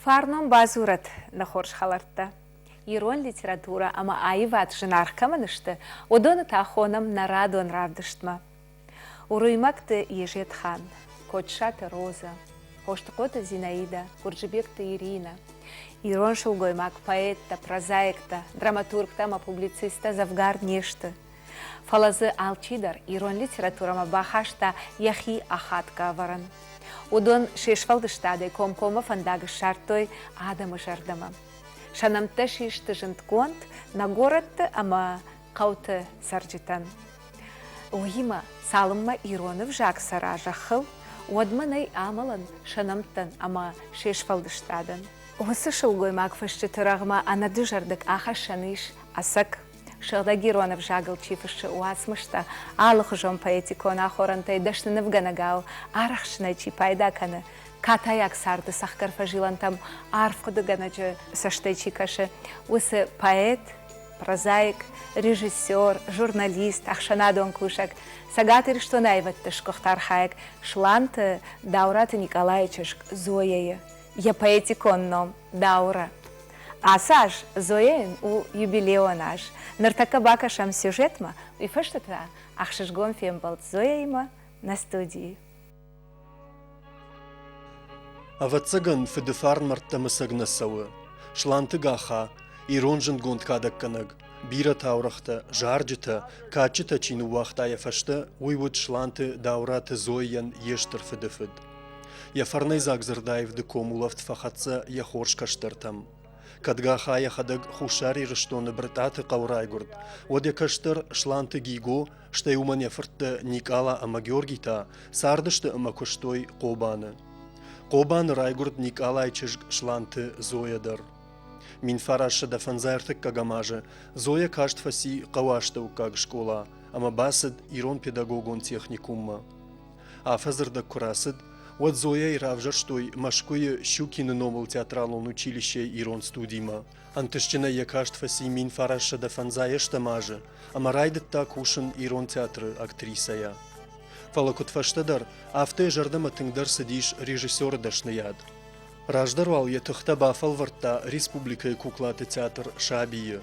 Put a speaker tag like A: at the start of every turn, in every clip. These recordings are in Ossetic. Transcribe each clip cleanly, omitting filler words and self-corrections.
A: Фарнон бадзурӕд нӕ хорз хӕлӕрттӕ. Ирон литературӕ ӕмӕ аивад зынаргъ кӕмӕн сты, уыдоны та хонӕм нӕ радон равдыстмӕ. Уруймӕгты Ежетхан, Кочысаты Розӕ, Хостыхъоты Зинаидӕ, Гуырджибегты Иринӕ, ирон сылгоймаг поэттӕ, прозаиктӕ, драматургтӕ ӕмӕ публицисттӕ дзӕвгар не сты. Фӕлӕ дзы алчидӕр ирон литературӕмӕ бахаста йӕхи ахадгӕ ӕвӕрӕн. Уыдон се сфӕлдыстадӕй комкоммӕ фӕндаг ссардтой адӕмы зӕрдӕмӕ. Сӕ нӕмттӕ систы зындгонд нӕ горӕтты ӕмӕ хъӕуты цӕрджытӕн. Уыимӕ, цалынмӕ ирон ӕвзаг цӕра зӕххыл, уӕдмӕ нӕй амӕлӕн сӕ нӕмттӕн ӕмӕ се сфӕлдыстадӕн. Уыцы сылгоймаг фысджыты рӕгъмӕ ӕнӕдызӕрдыг ахӕссӕн ис ӕцӕг сыгъдӕг ирон ӕвзагыл чи фыссы уацмыстӕ, алыхуызон поэтикон ахорӕнтӕй дӕсны нывгӕнӕгау арӕхстджынӕй чи пайда кӕны, катайаг царды цӕхгӕр фӕзилӕнтӕм арф хъуыдыгӕнӕджы цӕстӕй чи кӕсы, уыцы поэт, прозаик, режиссер, журналист, ӕхсӕнадон кусӕг, Цӕгат Ирыстоны аивӕдты сгуыхт архайӕг Сланты Даураты Никъалайы чызг Зояйы, йӕ поэтикон ном Даура. Ацы аз Зояйӕн у юбилеон аз. Ныртӕккӕ бакӕсӕм сюжетмӕ, уый фӕстӕ та ӕхсызгон фембӕлд Зояимӕ нӕ студийы.
B: Ӕвӕццӕгӕн, фыды фарн мӕрдтӕм ӕцӕг нӕ цӕуы. Сланты Гаха, ирон зындгонд кадӕггӕнӕг, бирӕ таурӕгътӕ, зарджытӕ, кадджытӕ чи ныууагъта йӕ фӕстӕ, уый уыд Сланты Даураты Зойӕн йе стыр фыдыфыд. Йӕ фӕрнӕйдзаг дзырдаивды комулӕфт фӕхӕццӕ йӕ хорз кӕстӕртӕм. Кӕд Гаха йӕхӕдӕг Хуссар Ирыстоны Брытъаты хъӕуы райгуырд, уӕд йӕ кӕстӕр Сланты Гиго, стӕй уымӕн йӕ фырттӕ Никъала ӕмӕ Георги та цардысты ӕмӕ куыстой Хъобаны. Хъобаны райгуырд Никъалайы чызг Сланты Зоя дӕр. 1953 азы Зоя каст фӕци хъӕуы астӕуккаг скъола ӕмӕ бацыд ирон педагогон техникуммӕ. Афӕдзырдӕг куы рацыд, уӕд Зояйы равзӕрстой Мӕскуыйы Щукины номыл театралон училищейы ирон студимӕ. Ӕнтыстджынӕй йӕ каст фӕци 1958 азы ӕмӕ райдыдта кусын ирон театры актрисӕйӕ. Фӕлӕ куыд фӕстӕдӕр, афтӕ йӕ зӕрдӕмӕ тынгдӕр цыдис режиссеры дӕсныйад. Раздӕр уал йӕ тыхтӕ бафӕлвӕрдта республикӕйы куклаты театр «Саби-йы».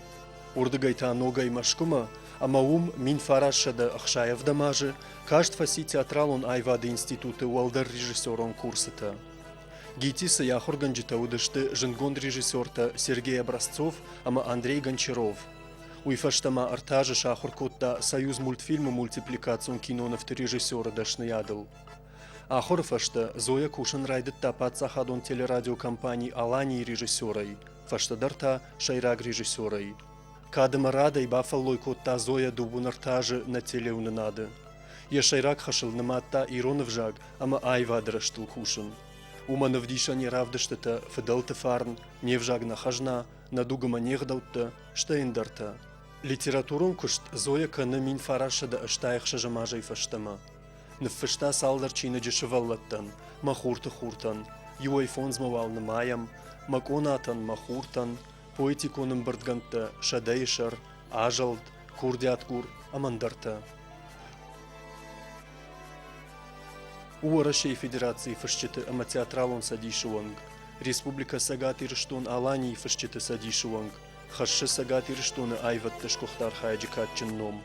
B: Уырдыгӕй та ногӕй Мӕскуымӕ ӕмӕ уым 1967 азы каст фӕци театралон аивады институты уӕлдӕр режиссерон курсытӕ. ГИТИС-ы йӕ ахуыргӕнджытӕ уыдысты зындгонд режиссертӕ Сергей Образцов ӕмӕ Андрей Гончаров. Уый фӕстӕ ма ӕртӕ азы сахуыр кодта Союз мультфильмы мультипликацион кинонывты режиссеры дӕсныйадыл. Ахуыры фӕстӕ Зоя кусын райдыдта паддзахадон телерадиокомпани «Алани»-йы режиссерӕй, фӕстӕдӕр та сӕйраг режиссерӕй. Кад ӕмӕ радӕй бафӕллой кодта Зоя дыууын ӕртӕ азы нӕ телеуынынады. Йӕ сӕйраг хӕсыл нымадта ирон ӕвзаг ӕмӕ аивады рӕзтыл кусын. Уымӕн ӕвдисӕн йӕ равдыстытӕ «Фыдӕлты фарн», «Не взаг нӕ хӕзна», «Нӕ дуг ӕмӕ не гъдӕуттӕ», стӕй ӕндӕртӕ. Литературон куыст Зоя кӕны 1986 азӕй фӕстӕмӕ. Ныффыста цалдӕр чиныджы сывӕллӕттӕн, мӕ хурты хуртӕн, иуӕй фондзмӕ уал нымайӕм, мӕ къонатӕн, мӕ хуртӕн, поэтикон ӕмбырдгӕндтӕ Сӕдӕйы сӕр, Азӕлд, Курдиатгур ӕмӕ ӕндӕртӕ. У Уӕрӕсейы Федерацийы фысджыты ӕмӕ театралон цӕдисы уӕнг, Республикӕ Цӕгат Ирыстон-Аланийы фысджыты цӕдисы уӕнг, хӕссы Цӕгат Ирыстоны аивӕдты сгуыхт архайӕджы кадджын ном.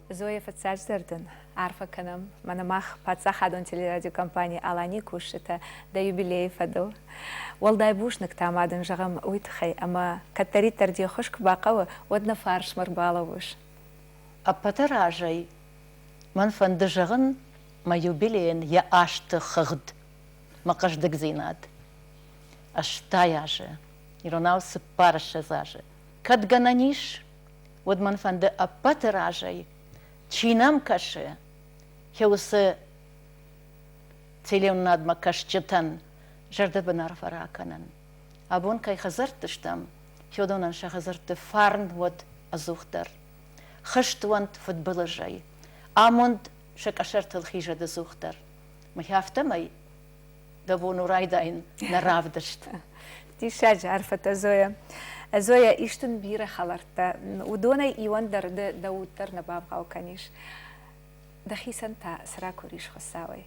A: Зоя, фыццаджыдӕр дын арфӕ кӕнӕм, мӕнӕ мах паддзахадон телерадиокомпани «Алани» кусджытӕ дӕ юбилейы фӕдыл. Уӕлдай бузныг та ма дын зӕгъӕм уый тыххӕй, ӕмӕ кӕддӕриддӕр де ххуыс куы бахъӕуы, уӕд нӕ фарсмӕ рбалӕууыс.
C: Ӕппӕты разӕй мӕн фӕнды зӕгъын мӕ юбилейӕн йӕ азты хыгъд, мӕ хъӕздыгдзинад. 80 азы, иронау 24 азы. Кӕд гӕнӕн ис, уӕд мӕн фӕнды ӕппӕты разӕй, чи нӕм кӕсы, уыцы телеуынынадмӕ кӕсджытӕн зӕрдӕбын арфӕ ракӕнын. Абон кӕй хӕдзӕртты стӕм, уыдонӕн сӕ хӕдзӕртты фарн уӕд ӕдзухдӕр. Хызт уӕнт фыдбылызӕй, амонд сӕ къӕсӕртыл хизӕд ӕдзухдӕр. Мӕхи афтӕмӕй дӕ бон у райдайын нӕ равдыст.
A: Диссаджы арфӕтӕ, Зоя. Зоя, ис дын бирӕ хӕлӕрттӕ. Уыдонӕй иуӕн дӕр ды дӕ уд дӕр нӕ бавгъау кӕнис. Дӕхицӕн та цы ракурис Хуыцауӕй?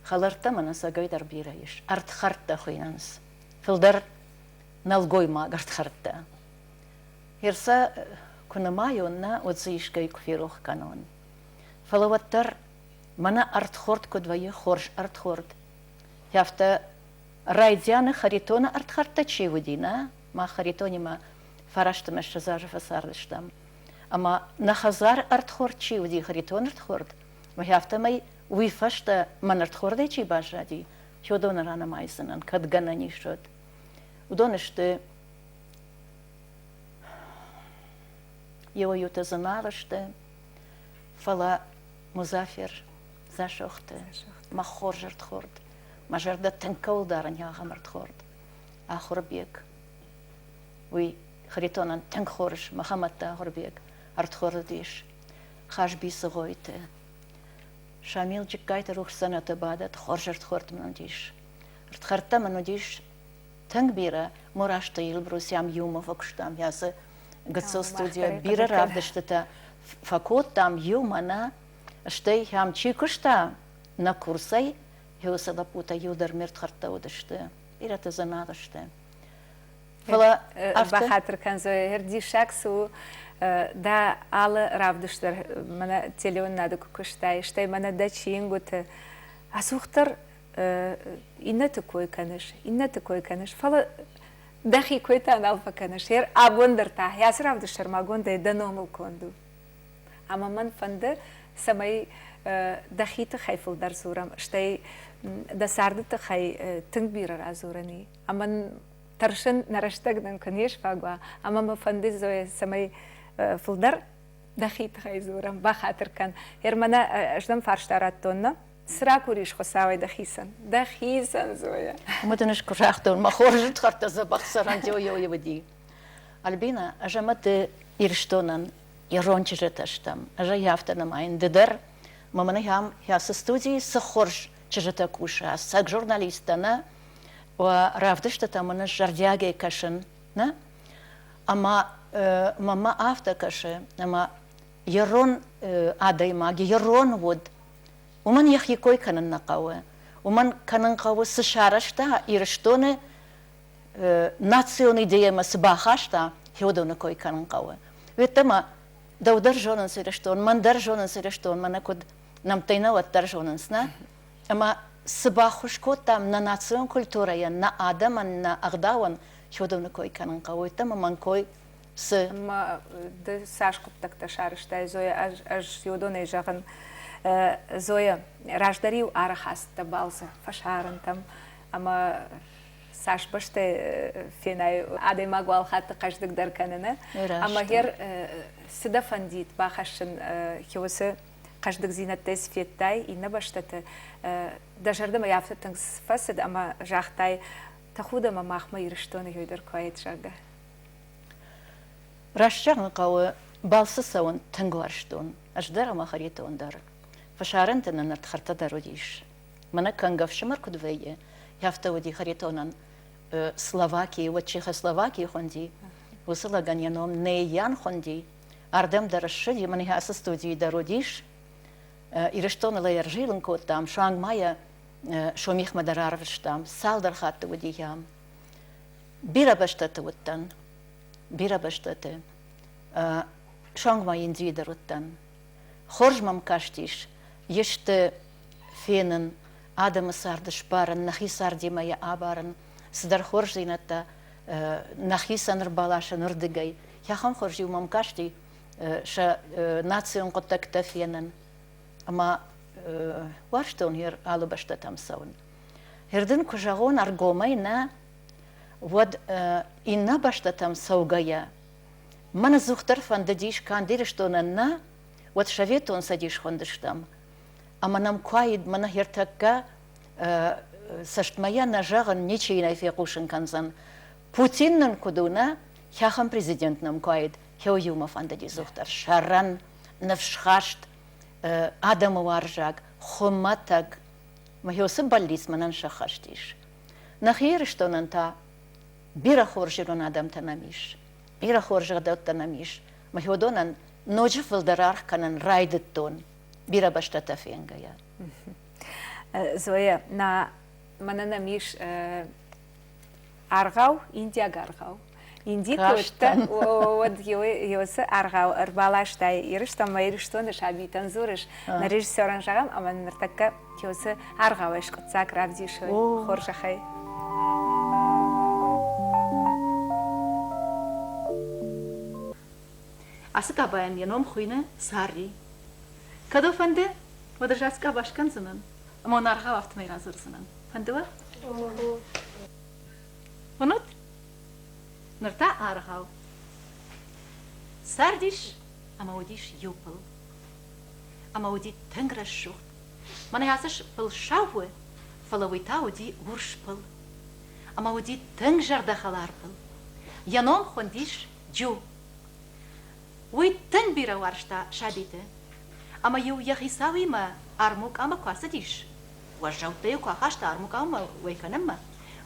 C: Хӕлӕрттӕ мын ӕцӕгӕйдӕр бирӕ ис. Ӕрдхӕрдтӕ хуыйнынц. Фылдӕр нӕлгоймаг ӕрдхӕрдтӕ. Херсӕ куы нымайон, нӕ, уӕд дзы искӕй куы ферох кӕнон. Фӕлӕ уӕддӕр мӕнӕ ӕрдхорд куыд вӕййы, хорз ӕрдхорд. Афтӕ райдианы Харитоны ӕрдхӕрдтӕ чи уыди, нӕ, мах Харитонимӕ фарастмӕ 20 азы фӕцардыстӕм. Ӕмӕ нӕ хӕдзар ӕрдхорд чи уыди, Харитоны ӕрдхорд, афтӕмӕй уый фӕстӕ мӕн ӕрдхордӕй чи баззади, уыдоны ранымайдзынӕн, кӕд гӕнӕн ис, уӕд. Уыдон сты иуӕй-иутӕ дзы нал сты, фӕлӕ Музафер Дзасохты мӕ хорз ӕрдхорд, мӕ зӕрдӕ тынг кӕуыл дарын, ахӕм ӕрдхорд, Ахуырбег. Уый Харитонӕн тынг хорз Мӕхӕмӕтты Ахуырбег ӕрдхорд уыдис. Хазби Цыгъойты. Шамил Джыккайты рухс дзӕнӕты бадӕт, хорз ӕрдхорд мын уыдис. Ӕрдхӕрдтӕ мын уыдис тынг бирӕ. Мурасты Эльбрусӕм иумӕ фӕкуыстам, ацы гыццыл студийӕ бирӕ равдыстытӕ фӕкодтам иумӕ нӕ. Стӕй ӕм чи куыста нӕ курсӕй, уыцы лӕппутӕ иу дӕр ме рдхӕрдтӕ уыдысты, бирӕтӕ дзы нал сты.
A: Фӕлӕ бахатыр кӕн, Зоя, диссаг цы у, дӕ алы равдыст дӕр мӕнӕ телеуынынады куы куыстай, стӕй мӕнӕ дӕ чингуыты ӕдзухдӕр иннӕты кой кӕныс, иннӕты кой кӕныс, фӕлӕ дӕхи кой та нал фӕкӕныс. Абон дӕр та ацы равдыст сӕрмагондӕй дӕ номыл конд у. Ӕмӕ мӕн фӕнды, цӕмӕй дӕхи тыххӕй фылдӕр дзурӕм, стӕй дӕ царды тыххӕй тынг бирӕ радзурӕн и. Ӕмӕ тӕрсын, нӕ рӕстӕг нын куы не сфаг уа, ӕмӕ мӕ фӕнды, Зоя, цӕмӕй фылдӕр дӕхи тыххӕй дзурӕм, бахатыр кӕн. Германӕ, ӕз дӕм фарста радтон, нӕ? Цы ракурис Хуыцауӕй дӕхицӕн? Дӕхицӕн, Зоя.
C: Ӕмӕ дын ӕз куы загътон, мӕ хорз удхӕрдтӕ дзӕбӕх цӕрӕн уыди. Альбина, ӕз ӕмӕ ды Ирыстонӕн ирон чызджытӕ стӕм. Ӕз ӕй афтӕ нымайын, ды дӕр мӕ мӕнӕ ам ацы студийы цы хорз чызджытӕ кусы, ӕцӕг журналисттӕ нӕ, равдыстытӕ мын ӕз зӕрдиагӕй кӕсын, нӕ? Ӕмӕ мӕмӕ афтӕ кӕсы, ӕмӕ ирон адӕймаг, ирон уд, уымӕн йӕхи кой кӕнын нӕ хъӕуы. Уымӕн кӕнын хъӕуы, цы сарӕзта Ирыстоны национ идейӕмӕ цы бахаста, уыдоны кой кӕнын хъӕуы. Уеддӕмӕ дӕу дӕр зонынц Ирыстон, мӕн дӕр зонынц Ирыстон, мӕнӕ куыд нӕмттӕй нӕ уӕддӕр зонынц, нӕ? Ӕмӕ цы баххуыс кодтам нӕ национ культурӕйӕн, нӕ адӕмӕн, нӕ ӕгъдауӕн, уыдоны кой кӕнын хъӕуы. Уеддӕмӕ мӕн кой цы?
A: Ӕмӕ ды цас хъуыддӕгтӕ сарӕзтай, Зоя, ӕз уыдонӕй зӕгъын. Зоя, раздӕр-иу арӕх ацыдтӕ балцы фӕсарӕнтӕм ӕмӕ цас бӕстӕ фенай адӕймаг уал хатты хъӕздыгдӕр кӕныны. Ӕмӕ гъер цы дӕ фӕндид бахӕссын уыцы хъӕздыгдзинӕдтӕй цы федтай иннӕ бӕстӕты, дӕ зӕрдӕмӕ афтӕ тынг фӕцыд ӕмӕ загътай, тӕхуд ӕмӕ махмӕ Ирыстоны дӕр куы уаид, зӕгъгӕ.
C: Раст зӕгъын хъӕуы, балцы цӕуын тынг уарзтон, ӕз дӕр ӕмӕ Харитон дӕр. Фӕсарӕнты нын ӕрдхӕрдтӕ дӕр уыдис. Мӕнӕ кӕнгӕ ӕфсымӕр куыд вӕййы, афтӕ уыди Харитонӕн Словакийы, уӕд Чехословакийы хуынди, уыцы лӕгӕн йӕ ном Нейян хуынди. Ардӕм дӕр ссыди, мӕнӕ ацы студийы дӕр уыдис. Ирыстоныл ӕй ӕрзилын кодтам, суанг ма йӕ Сомихмӕ дӕр арвыстам. Цалдӕр хатты уыди ам. Бирӕ бӕстӕты уыдтӕн, бирӕ бӕстӕты. Суанг ма Индийы дӕр уыдтӕн. Хорз мӕм кастис, исты фенын, адӕмы царды сбарын, нӕхи цардимӕ йӕ абарын, цыдӕр хорздзинӕдтӕ нӕхицӕн ӕрбаласын уырдыгӕй. Ахӕм хорз-иу мӕм касти сӕ национ хъуыддӕгтӕ фенын. Ӕмӕ уарзтон йӕ алы бӕстӕтӕм цӕуын. Гъер дын куы зӕгъон ӕргомӕй нӕ, уӕд иннӕ бӕстӕтӕм цӕугӕйӕ, мӕн ӕдзухдӕр фӕндыдис канд Ирыстонӕн нӕ, уӕд Советон Цӕдис хуындыстӕм. Ӕмӕ нӕм куы уаид мӕнӕ ӕртӕккӕ цӕстмӕ йӕ нӕ зӕгъын, ничи йын ӕй фехъусын кӕндзӕн. Путин нын куыд у, нӕ, ахӕм президент нӕм куы уаид, уый иумӕ фӕндыди ӕдзухдӕр сӕрӕн, ныфсхаст, адӕмы уарзаг, хуымӕтӕг. Мӕ уыцы бӕллиц мӕнӕн сӕххӕст ис. Нӕхи Ирыстонӕн та бирӕ хорз ирон адӕмтӕ нӕм ис, бирӕ хорз ӕгъдӕуттӕ нӕм ис. Мӕ уыдонӕн ноджы фылдӕр аргъ кӕнын райдыдтон, бирӕ бӕстӕтӕ фенгӕйӕ.
A: Зоя, нӕ мӕнӕ нӕм ис аргъау, индиаг аргъау. Инди кодта, уӕд еуцы аргъау ӕрбаластай Ирыстонмӕ, Ирыстоны сабитӕн дзурыс. Нӕ режиссерӕн зӕгъӕм, ӕмӕ ныртӕккӕ еуцы аргъауӕй скъуыддзаг равдисой хорзӕхӕй.
C: Ацы къабайӕн йӕ ном хуыйны Сарри. Кӕд уӕ фӕнды, уӕд ӕз ацы къаба скӕндзынӕн ӕмӕ уын аргъау афтӕмӕй радзурдзынӕн. Фӕнды уӕ? Уынут? Ныр та аргъау. Цардис ӕмӕ уыдис иу пыл. Ӕмӕ уыди тынг рӕсугъд. Мӕнӕ ацы пыл сау у, фӕлӕ уый та уыди урс пыл. Ӕмӕ уыди тынг зӕрдӕхӕлар пыл. Йӕ ном хуындис Джу. Уый тынг бирӕ уарзта сабиты. Ӕмӕ-иу йӕ хицауимӕ армукъамӕ куы ацыдис, уӕззӕуттӕ-иу куы ахаста армукъамӕ уӕй кӕнынмӕ,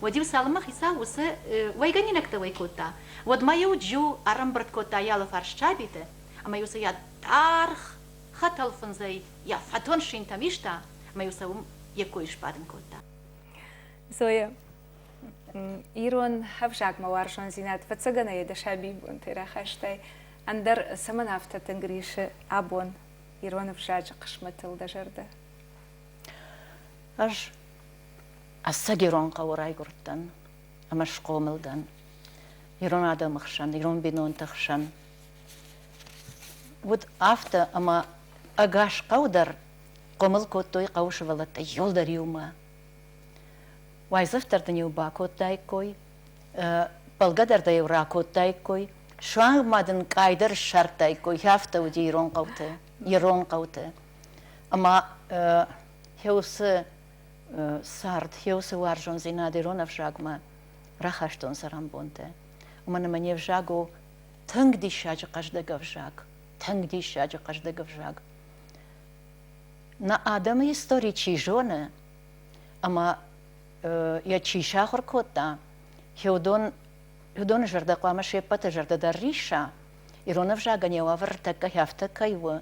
C: уӕд-иу цалынмӕ хицау уыцы уӕйгӕнинӕгтӕ уӕй кодта, уӕдмӕ-иу Джу ӕрӕмбырд кодта йӕ алыфарс сабиты ӕмӕ-иу сӕ йӕ даргъ хӕтӕлфындзӕй йӕ фӕтон синтӕм иста ӕмӕ-иу сӕ уым йе ккойы сбадын кодта.
A: Зоя, ирон ӕвзагмӕ уарзондзинад фӕцӕгӕнӕй дӕ сабийбонтӕй рахастай, ӕндӕр цӕмӕн афтӕ тынг рисы абон ирон ӕвзаджы хъысмӕтыл дӕ зӕрдӕ?
C: Ӕз ӕцӕг ирон хъӕуы райгуырдтӕн ӕмӕ схъомыл дӕн ирон адӕмы хсӕн, ирон бинонты хсӕн. Уыд афтӕ, ӕмӕ ӕгас хъӕу дӕр хъомыл кодтой хъӕуы сывӕллӕттӕ иуылдӕр иумӕ. Уайдзӕф дӕр дын-иу бакодтаиккой, бӕлгӕ дӕр дӕ-иу ракодтаиккой, суанг ма дын къай дӕр ссардтаиккой, афтӕ уыди ирон хъӕуты, ирон хъӕуты. Ӕмӕ хеусы цард, хеусы уарзондзинад ирон ӕвзагмӕ рахастон цӕрӕнбонтӕ. Уымӕн ӕмӕ не взаг у тынг диссаджы хъӕздыг ӕвзаг, тынг диссаджы хъӕздыг ӕвзаг. Нӕ адӕмы истори чи зоны ӕмӕ йӕ чи сахуыр кодта, уыдон, уыдоны зӕрдӕ хъуамӕ се ппӕты зӕрдӕ дӕр рисса, ирон ӕвзагӕн йӕ уавӕр тӕккӕ афтӕ кӕй у,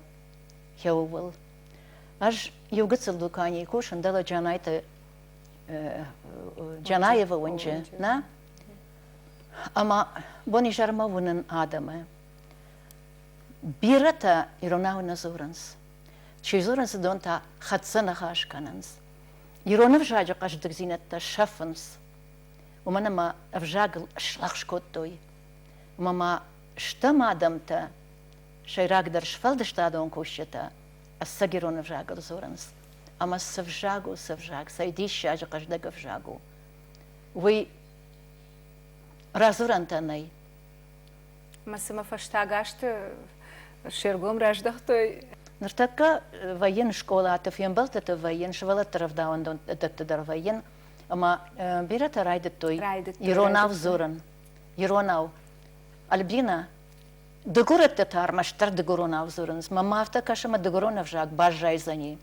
C: ууыл. Ӕз иу гыццыл дуканийы кусын дӕлӕ Джанайты Джанаевы уынджы, нӕ? Ӕмӕ бон-изӕрмӕ уынын адӕмы. Бирӕтӕ иронау нӕ дзурынц. Чи дзурынц, уыдон та хӕццӕ ныхас кӕнынц. Ирон ӕвзаджы хъӕздыгдзинӕдтӕ сӕфынц, уымӕн ӕмӕ ӕвзагыл слӕгъз кодтой. Ӕмӕ ма стӕм адӕмтӕ, сӕйрагдӕр сфӕлдыстадон кусджытӕ, ӕцӕг ирон ӕвзагыл дзурынц. Ӕмӕ цы взаг у, цы взаг, цӕй диссаджы хъӕздыг ӕвзаг у, уый радзурӕнтӕ нӕй.
A: Ӕмӕ цымӕ фӕстаг азты се ргом раздӕхтой?
C: Ныртӕккӕ вӕййын скъолаты, фембӕлдтыты вӕййын, сывӕллӕтты рӕвдауӕндӕтты дӕр вӕййын, ӕмӕ бирӕтӕ райдыдтой иронау дзурын. Иронау. Альбина, дыгурӕттӕ та ӕрмӕстдӕр дыгуронау дзурынц. Мӕнмӕ афтӕ кӕсы, ӕмӕ дыгурон ӕвзаг баззайдзӕни.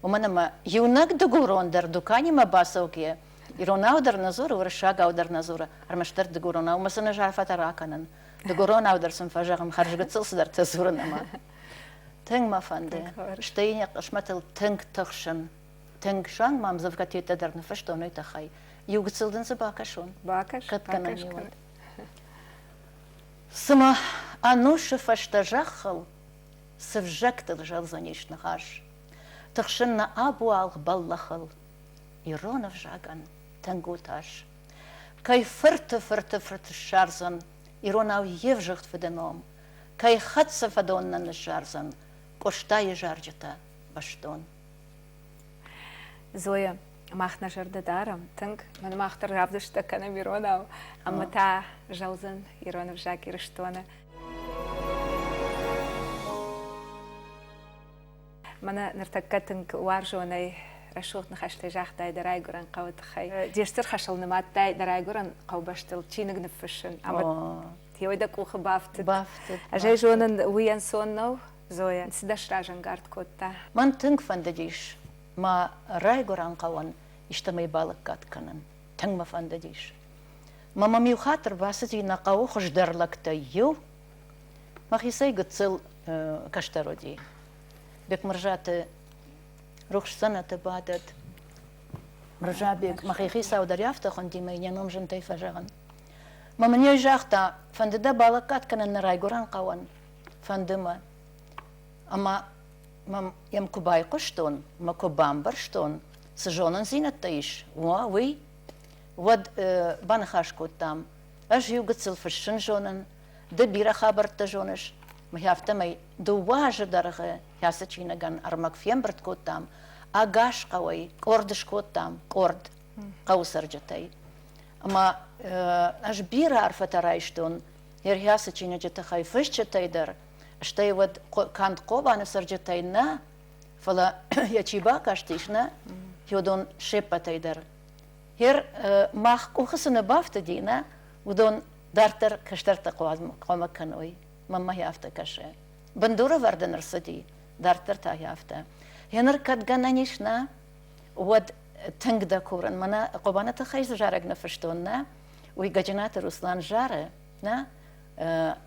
C: Уымӕн ӕмӕ иунӕг дыгурон дӕр дуканимӕ бацӕугӕйӕ иронау дӕр нӕ дзуры, уырыссагау дӕр нӕ дзуры, ӕрмӕстдӕр дыгуронау. Ӕмӕ сын ӕз арфӕтӕ ракӕнын. Дыгуронау дӕр сын фӕзӕгъын, хӕрзгыццыл цыдӕртӕ дзурын ӕмӕ тынг мӕ фӕнды. Стӕй йын йӕ хъысмӕтыл тынг тыхсын. Тынг суанг ма ӕмдзӕвгӕтӕ дӕр ныффыстон уый тыххӕй. Иу гыццыл дын дзы бакӕсон?
A: Бакӕс,
C: Кӕд гӕнӕн и, уӕд. Цыма ӕнусы фӕстӕ зӕххыл цы взӕгтыл зӕлдзӕнис ныхас, тыхсын нӕ ӕбуалгъ бӕллӕхыл ирон ӕвзагӕн тынг у тас. Кӕй фырты фырты фырт ссардзӕн иронау йе взыгъд фыды ном, кӕй хӕццӕ фӕдон нӕ ныззардзӕн Къостайы зарджытӕ бӕстон.
A: Зоя, мах нӕ зӕрдӕ дарӕм тынг, мӕн мах дӕр равдыстӕ кӕнӕм иронау, ӕмӕ та зӕлдзӕн ирон ӕвзаг Ирыстоны. Мӕнӕ ныртӕккӕ тынг уарзонӕй рӕсугъд ныхӕстӕй загътай дӕ райгуырӕн хъӕуы тыххӕй. Де стыр хӕсыл нымадтай дӕ райгуырӕн хъӕубӕстыл чиныг ныффыссын ӕмӕ теуӕй дӕ къухы бафтыд.
C: Бафтыд.
A: Ӕз ӕй зонын, уый ӕнцон нӕу, Зоя. Цы дӕ сразӕнгард кодта?
C: Мӕн тынг фӕндыдис мӕ райгуырӕн хъӕуӕн истӕмӕй балӕггад кӕнын. Тынг мӕ фӕндыдис. Мӕ мӕм иу хатт ӕрбацыди нӕ хъӕуы хуыздӕр лӕгтӕй иу. Мӕхицӕй гыццыл кӕстӕр уыди. Бекмырзаты рухс дзӕнӕты бадӕд. Мырзабег, мӕхи хицау дӕр афтӕ хуынди, мӕ йӕ ном зынтӕй фӕзӕгъын. Мӕ мын ӕй загъта, фӕнды дӕ балӕггад кӕнын нӕ райгуырӕн хъӕуӕн, фӕнды мӕ. Ӕмӕ мӕм йӕм куы байхъуыстон, мӕ куы бамбӕрстон, цы зонындзинӕдтӕ ис, уый, уӕд баныхас кодтам. Ӕз иу гыццыл фыссын зонын, ды бирӕ хабӕрттӕ зоныс, мӕ афтӕмӕй дыууӕ азы дӕргъы ацы чиныгӕн ӕрмӕг фембырд кодтам, ӕгас хъӕуӕй къорд скодтам, къорд хъӕуы цӕрджытӕй. Ӕмӕ ӕз бирӕ арфӕтӕ райстон Ерхиасы чиныджы тыххӕй фысджытӕй дӕр, стӕй уӕд канд Хъобаны цӕрджытӕй нӕ, фӕлӕ йӕ чи бакастис, нӕ, уыдон се ппӕтӕй дӕр. Гьер мах къухы цы нӕ бафтыди, нӕ, уыдон дарддӕр кӕстӕртӕ хъуамӕ кӕной. Мӕнмӕ афтӕ кӕсы. Бындурӕвӕрд ын ӕрцыди, дарддӕр та афтӕ. Гьеныр кӕд гӕнӕн ис, нӕ, уӕд тынг дӕ курын, мӕнӕ Хъобаны тыххӕй цы зарӕг ныффыстон, нӕ, уый Гӕджынаты Руслан зары, нӕ,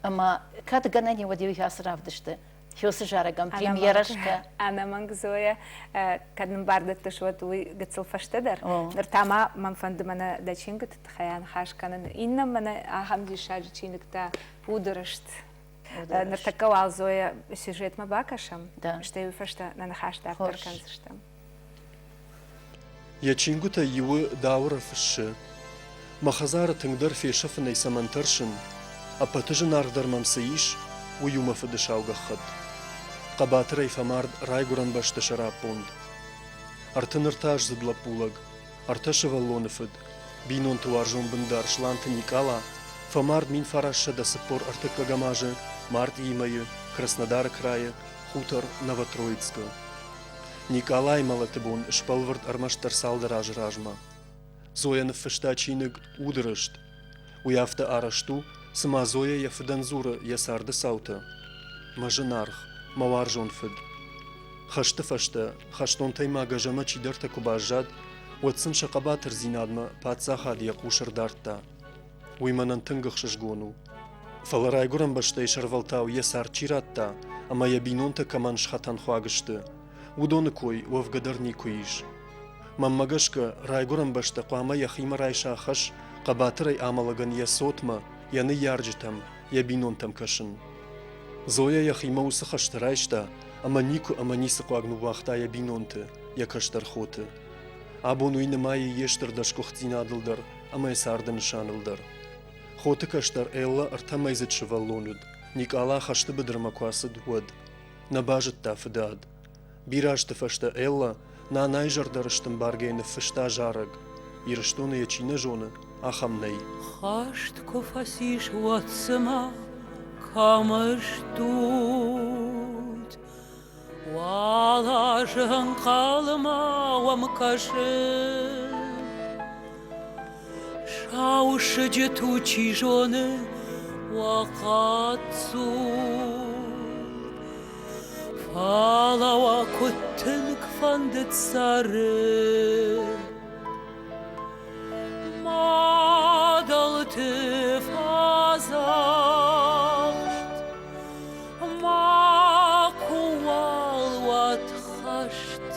C: ӕмӕ кӕд гӕнӕн и, уӕд-иу ацы равдысты Хёсы зарӕгӕн премьерӕ скӕ.
A: Ӕнӕмӕнг, Зоя, кӕд нын бар дӕттыс, уӕд уый гыццыл фӕстӕдӕр. Ныр та ма мӕм фӕнды мӕнӕ дӕ чингуыты тыххӕй аныхас кӕнын. Иннӕ мӕнӕ ахӕм диссаджы чиныг та Уды рыст. Ныртӕккӕ уал Зоя сюжетмӕ бакӕсӕм, стӕй уый фӕстӕ нӕ ныхас дарддӕр кӕндзыстӕм.
B: Йӕ чингуытӕй иуы Дауыры фыссы: Мӕ хӕдзары тынгдӕр фесӕфынӕй цӕмӕн тӕрсын, ӕппӕты зынаргъдӕр мӕм цы ис, уый у мӕ фыды сау гӕххӕтт. Хъӕбатырӕй фӕмард райгуырӕн бӕсты сӕраппонд. 33-аздзыд лӕппулӕг, ӕртӕ сывӕллоны фыд, бинонты уарзон бындар Сланты Никъала фӕмард 1943 азы мартъийы мӕйы Краснодары крайы хутор Новотроицкы. Никъалайы мӕлӕты бон сбӕлвырд ӕрмӕстдӕр цалдӕр азы размӕ. Зоя ныффыста чиныг «Уды рыст». Уый афтӕ арӕзт у, цыма Зоя йӕ фыдӕн дзуры йӕ царды цаутӕ. Мӕ зынаргъ, мӕ уарзон фыд. Хӕсты фӕстӕ хӕстонтӕй ма гӕзӕмӕ чидӕртӕ куы баззад, уӕд сын сӕ хъӕбатырдзинадмӕ паддзахад йӕ хъус ӕрдардта. Уый мӕнӕн тынг ӕхсызгон у. Фӕлӕ райгуырӕн бӕстӕйы сӕрвӕлтау йӕ цард чи радта ӕмӕ йӕ бинонтӕ кӕмӕн схӕтӕнхуаг сты, уыдоны кой уӕвгӕ дӕр никуы ис. Мӕнмӕ гӕсгӕ, райгуырӕн бӕстӕ хъуамӕ йӕхимӕ райса хӕс хъӕбатырӕй амӕлӕгӕн йӕ цотмӕ, йӕ ныййарджытӕм, йӕ бинонтӕм кӕсын. Зоя йӕхимӕ уыцы хӕстӕ райста ӕмӕ никуы ӕмӕ ницы хъуаг ныууагъта йӕ бинонты, йӕ кӕстӕр хоты. Абон уый нымайы йе стырдӕр сгуыхтдзинадыл дӕр ӕмӕ йӕ царды нысаныл дӕр. Хоты кӕстӕр Эллӕ ӕртӕмӕйдзыд сывӕллон уыд, Никъала хӕсты быдырмӕ куы ацыд, уӕд. Нӕ базыдта фыды ад. Бирӕ азты фӕстӕ Эллӕ нанайы зӕрдӕрыст ӕмбаргӕйӕ ныффыста зарӕг. Ирыстоны йӕ чи нӕ зоны, ахӕм нӕй.
D: Хӕст куы фӕцис, уӕд цыма кӕм ыстут, Уал азы ӕнхъӕлмӕ уӕм кӕсын. Сау сыджыт у, чи зоны, уӕ хъӕццул. Фӕлӕ уӕ куыд тынг фӕндыд цӕрын. Мадӕлты фӕдзӕхст Макуыуал уӕд хӕст.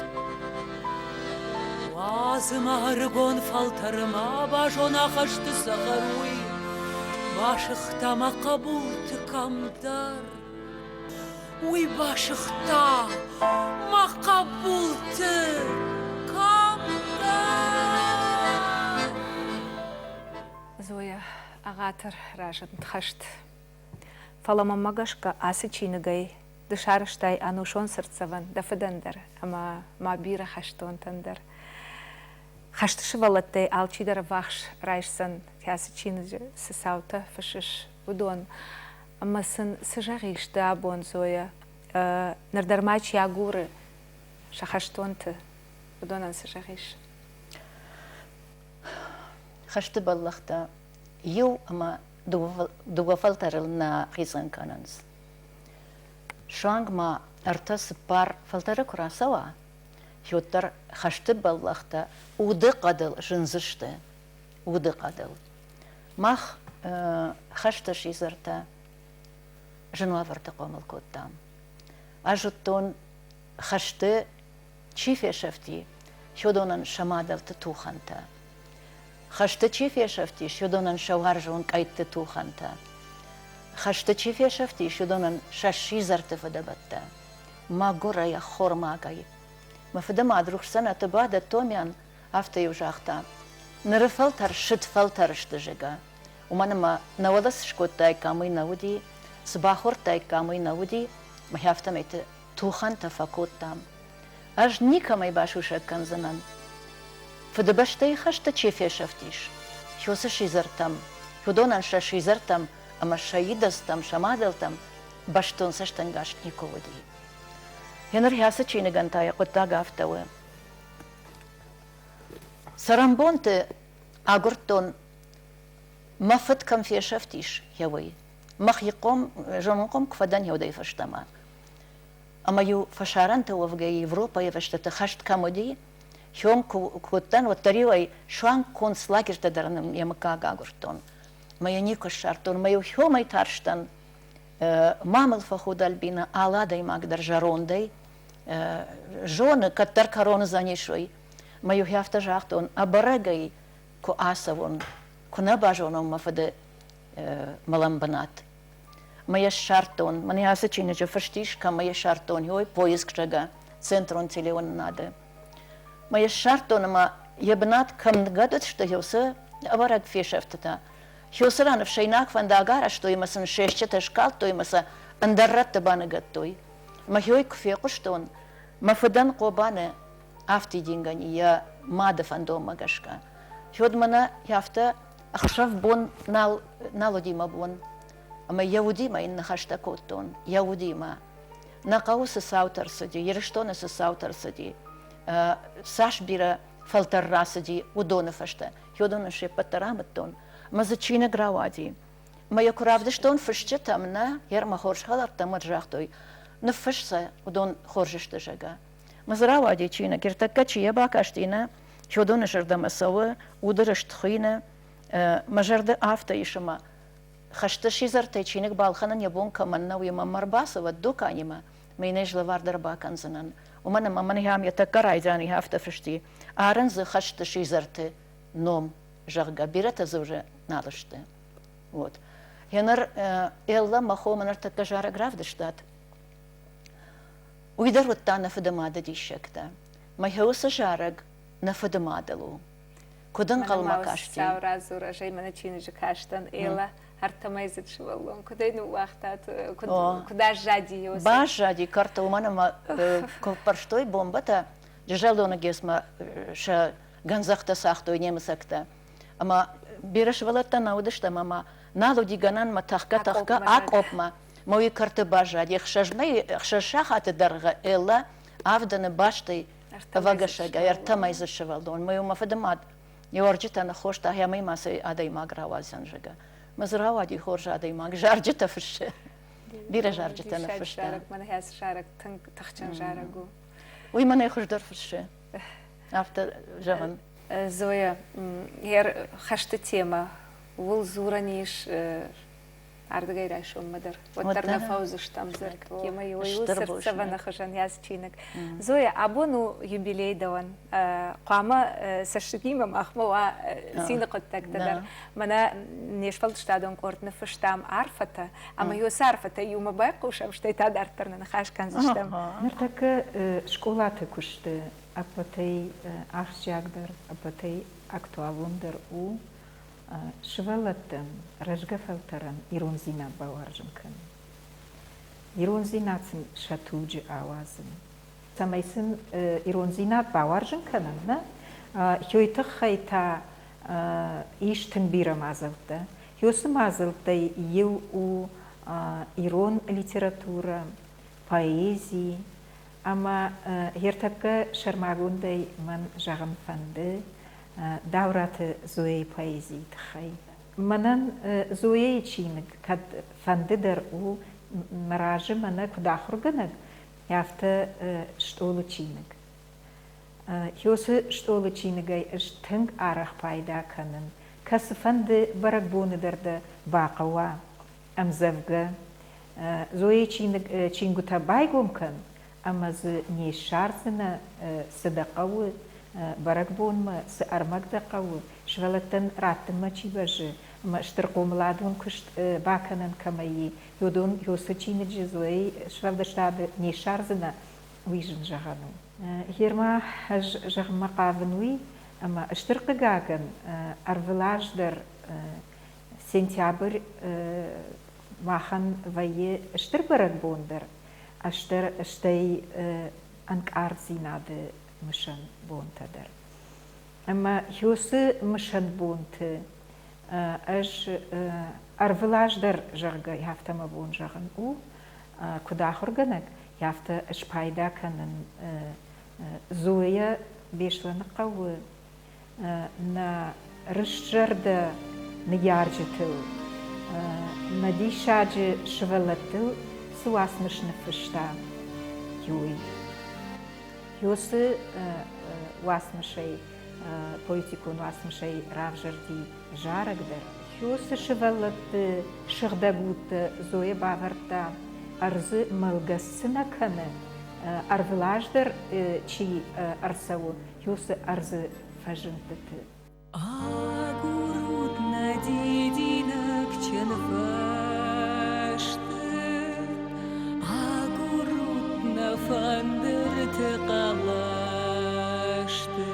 D: Уадз ӕмӕ ӕрыгон фӕлтӕрмӕ базона хӕсты цӕхӕр уый, басыгъта мӕ хъӕбулты кӕмдӕр. Уый басыгъта мӕ хъӕбулты кӕмдӕр.
A: Зоя, ӕгъатыр разынд хӕст. Фӕлӕ мӕнмӕ гӕсгӕ ацы чиныгӕй ды сарӕзтай ӕнусон цыртдзӕвӕн дӕ фыдӕн дӕр ӕмӕ ма бирӕ хӕстонтӕн дӕр. Хӕсты сывӕллӕттӕй алчидӕр ӕввахс райсдзӕн, кӕцы чиныджы цы цаутӕ фыссыс, уыдон. Ӕмӕ сын цы зӕгъис ды абон, Зоя? Ныр дӕр ма чи агуры сӕ хӕстонты, уыдонӕн цы зӕгъис?
C: Хӕсты бӕллӕхтӕ иу ӕмӕ дыууӕ фӕлтӕрыл нӕ хицӕн кӕнынц. Суанг ма ӕртӕ-цыппар фӕлтӕры куы рацӕуа, уӕддӕр хӕсты бӕллӕхтӕ удыхъӕдыл зындзысты, удыхъӕдыл. Мах хӕсты сидзӕртӕ зын уавӕрты хъомыл кодтам. Ӕз уыдтон, хӕсты чи фесӕфти, уыдонӕн сӕ мадӕлты тухӕнтӕ. Хӕсты чи фесӕфтис, уыдонӕн сӕ уарзон къӕйтты тухӕнтӕ. Хӕсты чи фесӕфтис, уыдонӕн сӕ сидзӕрты фыдӕбӕттӕ. Мӕгуырӕй, ӕххормагӕй. Мӕ фыдымад Рухсанӕты бадӕт Томиан афтӕ-иу загъта: Ныры фӕлтӕр сыд фӕлтӕр сты, зӕгъгӕ. Уымӕн ӕмӕ нӕ уӕлӕ цы скодтаиккам, уый нӕ уыди, цы бахордтаиккам, уый нӕ уыди, мӕ афтӕмӕйты тухӕнтӕ фӕкодтам. Ӕз никӕмӕй басусӕг кӕндзынӕн, Фыдыбӕстӕйы хӕсты чи фесӕфтис, уыцы сидзӕртӕм, уыдонӕн сӕ сидзӕртӕм ӕмӕ сӕ идӕдзтӕм, сӕ мадӕлтӕм бӕстон цӕстӕнгас никуы уыди. Еныр ацы чиныгӕн та йӕ хъуыддаг афтӕ у. Цӕрӕнбонты агуырдтон, мӕ фыд кӕм фесӕфтис, йӕ уый. Мӕхи хъом, зонынхъом куы фӕдӕн, уӕдӕй фӕстӕмӕ. Ӕмӕ-иу фӕсарӕнты уӕвгӕйӕ Европӕйы бӕстӕты хӕст кӕм уыди, хём куы кодтан, уӕддӕр-иу ӕй суанг концлагерьтӕ дӕр йӕ мыггаг агуырдтон. Мӕ йӕ никуы ссардтон, мӕ-иу хёмӕй тарстӕн, ма мыл фӕхуд Альбина, алы адӕймаг дӕр зӕрондӕй зоны, кӕддӕр кӕрон уыдзӕнис уый. Мӕ-иу афтӕ загътон, ӕбӕрӕгӕй куы ацӕуон, куы нӕ базонон мӕ фыды мӕлӕн бынат. Мӕ йӕ ссардтон. Мӕнӕ ацы чиныджы фыст ис, кӕм ӕй ссардтон, уый поиск, зӕгъгӕ, центрон телеуынынады. Мӕ йӕ ссардтон ӕмӕ йӕ бынат кӕм ныгӕд уыдысты, уыцы ӕвӕрӕг фесӕфтытӕ. Уыцы ран ӕфсӕйнаг фӕндаг арӕзтой ӕмӕ сын се стджытӕ скалдтой ӕмӕ сӕ ӕндӕр рӕтты баныгӕдтой. Мӕ хиой куы фехъуыстон, мӕ фыдӕн Хъобаны афтидингӕни йӕ мады фӕндонмӕ гӕсгӕ. Уӕд мӕнӕ афтӕ ӕхсӕв-бон нал, нал уыди мӕ бон. Ӕмӕ йӕ удимӕ йын ныхӕстӕ кодтон, йӕ удимӕ. Нӕ хъӕуы цы цаутӕ рцыди, Ирыстоны цы цаутӕ рцыди, цас бирӕ фӕлтӕр рацыди уыдоны фӕстӕ, уыдонӕн се ппӕт дӕр амыдтон. Мӕ дзы чиныг рауади. Мӕ йӕ куы равдыстон фысджытӕм, нӕ, йе мӕ хорз хӕлӕрттӕм, уӕд загътой, ныффысс сӕ, уыдон хорз сты, зӕгъгӕ. Мӕ дзы рауади чиныг, ӕртӕккӕ чи йӕ бакасти, нӕ, уыдоны зӕрдӕмӕ цӕуы, уды рыст хуыйны. Мӕ зӕрды афтӕ ис, ӕмӕ хӕсты сидзӕртӕй чиныг балхӕнын йӕ бон кӕмӕн нӕу, уый мӕм ӕрбацӕуӕд дуканимӕ, мӕ йын ӕз лӕвар дӕр бакӕндзынӕн. Уымӕн ӕмӕ мӕн ам йӕ тӕккӕ райдианы афтӕ фысти, арын дзы хӕсты сидзӕрты ном, зӕгъгӕ, бирӕтӕ дзы уже нал сты. Вот. Еныр Элла мӕ хо мӕ ныртӕккӕ зарӕг равдыстат. Уый дӕр уыдта нӕ фыдымады диссӕгтӕ. Мӕ уыцы зарӕг нӕ фыдымадыл у. Куыд ӕнхъӕлмӕ касти?
A: Сау радзур, ӕз ӕй мӕнӕ чиныджы кастӕн, Элла, ӕртӕмӕйдзыд сывӕллон, куыд ӕй ныууагътат, куыд аззади?
C: Баззади кӕрты, уымӕн ӕмӕ куы ппӕрстой бомбӕтӕ, Джызӕлдоны ГЭС-мӕ сӕ гӕндзӕхтӕ цагътой немыцӕгтӕ. Ӕмӕ бирӕ сывӕллӕттӕ нӕ уыдыстӕм ӕмӕ нал уыди гӕнӕн мӕ тӕхгӕ-тӕхгӕ акъопмӕ. Мӕ уый кӕрты баззади ӕхсӕз сахаты дӕргъы Эллӕ авдӕны бастӕй ӕвӕгӕсӕгӕй ӕртӕмӕйдзыд сывӕллон. Мӕ мӕ фыдымад йӕ уӕрджытӕ ныххоста, ӕмӕ ма сӕ адӕймаг рауадздзӕн, зӕгъгӕ. Мӕ дзы рауади хорз адӕймаг, зарджытӕ фыссы. Бирӕ зарджытӕ ныффыста.
A: Мӕнӕ ацы зарӕг тынг тыхджын зарӕг у.
C: Уый мӕнӕй хуыздӕр фыссы. Афтӕ зӕгъын.
A: Зоя, йӕ хӕсты темӕ, ууыл дзурӕн ис ардыгӕй райсоммӕ дӕр. Уӕддӕр нӕ фӕуыдзыстӕм дзырд. Темӕ у цыртдзӕвӕны хуызӕн йӕ чиныг. Зоя, абон у юбилей дӕуӕн. Хъуамӕ цӕссыгимӕ махмӕ уа цины хъуыддӕгтӕ дӕр. Мӕнӕ не сфӕлдыстадон къорд ныффыстам арфӕтӕ, ӕмӕ уыцы арфӕтӕ иумӕ байхъусӕм, стӕй та дарддӕр нӕ ныхас кӕндзыстӕм.
E: Ныртӕккӕ скъолаты куысты ӕппӕтӕй ахсджиагдӕр, ӕппӕтӕй актуалондӕр у сывӕллӕттӕн, рӕзгӕ фӕлтӕрӕн ирондзинад бауарзын кӕнын. Ирондзинад сын сӕ туджы ауадзын. Цӕмӕй сын ирондзинад бауарзын кӕнӕм, нӕ? Уый тыххӕй та ис тынг бирӕ мадзӕлттӕ. Уыцы мадзӕлттӕй иу у ирон литературӕ, поэзи ӕмӕ ӕртӕккӕ сӕрмагондӕй мӕн зӕгъын фӕнды Даураты Зояйы поэзийы тыххӕй. Мӕнӕн Зояйы чиныг кӕд фӕнды дӕр у мӕ разы мӕнӕ куыд ахуыргӕнӕг, афтӕ стъолы чиныг. Уыцы стъолы чиныгӕй ӕз тынг арӕх пайда кӕнын, кӕцыфӕнды бӕрӕгбоны дӕр дӕ бахъӕуа ӕмдзӕвгӕ. Зоя чингуытӕ байгом кӕн, ӕмӕ дзы не ссардзынӕ, цы дӕ хъӕуы, бӕрӕгбонмӕ цы ӕрмӕг дӕ хъӕуы, сывӕллӕттӕн раттынмӕ чи бӕззы ӕмӕ стыр хъомыладон куыст бакӕнӕн кӕмӕй и, уыдон уыцы чиныджы Зояйы сфӕлдыстады не ссардзынӕ, уый зын зӕгъӕн у. Герма, ӕз зӕгъынмӕ хъавын уый, ӕмӕ стыр хъыгагӕн, ӕрвылаз дӕр сентябрь махӕн вӕййы стыр бӕрӕгбон дӕр, стӕй ӕнкъарддзинады мысӕн бонтӕ дӕр. Ӕмӕ уыцы мысӕн бонты ӕз ӕрвылаз дӕр, зӕгъгӕ, афтӕ мӕ бон зӕгъын у, куыд ахуыргӕнӕг, афтӕ спайда кӕнын Зоя Беслӕныхъӕуы нӕ рыстзӕрдӕ ныййарджытыл, нӕ диссаджы сывӕллӕттыл цы уацмыс ныффыста, уый. Уыцы уацмысӕй, поэтикон уацмысӕй равзӕрди зарӕг дӕр. Уыцы сывӕллӕтты сыгъдӕг удты Зоя бавӕрдта, ӕрдзы мӕлгӕ цы нӕ кӕны, ӕрвылаз дӕр чи ӕрцӕуы, уыцы ӕрдзы фӕзындтыты.
D: Агурут нӕ дидинӕгджын фӕзты, Агурут нӕ фӕндырты хъӕлӕсты,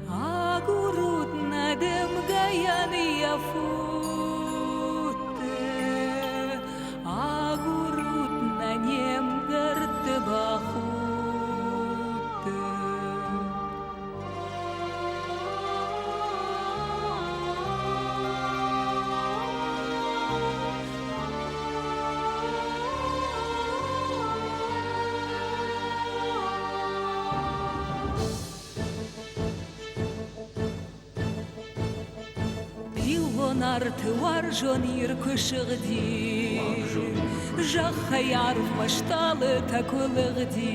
D: Агурут нӕ дымгӕйӕн йӕ футты, Агурут нӕ не мгӕртты бахудты. Пиллон арты уарзон Ир куы сыгъди, Зӕххӕй арвмӕ стъалытӕ куы лыгъди,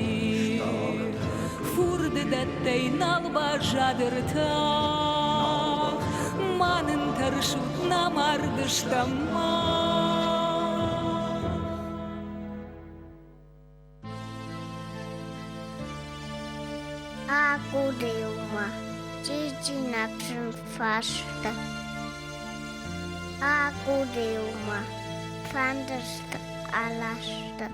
D: Фурды дӕттӕй нал баззад ӕртах, Ма нын тӕрсут, нӕ мардыстӕм мах.
F: Агур-иу-ма дидинӕджын фӕзты, Агур-иу-ма фӕндырты хъӕлӕсты.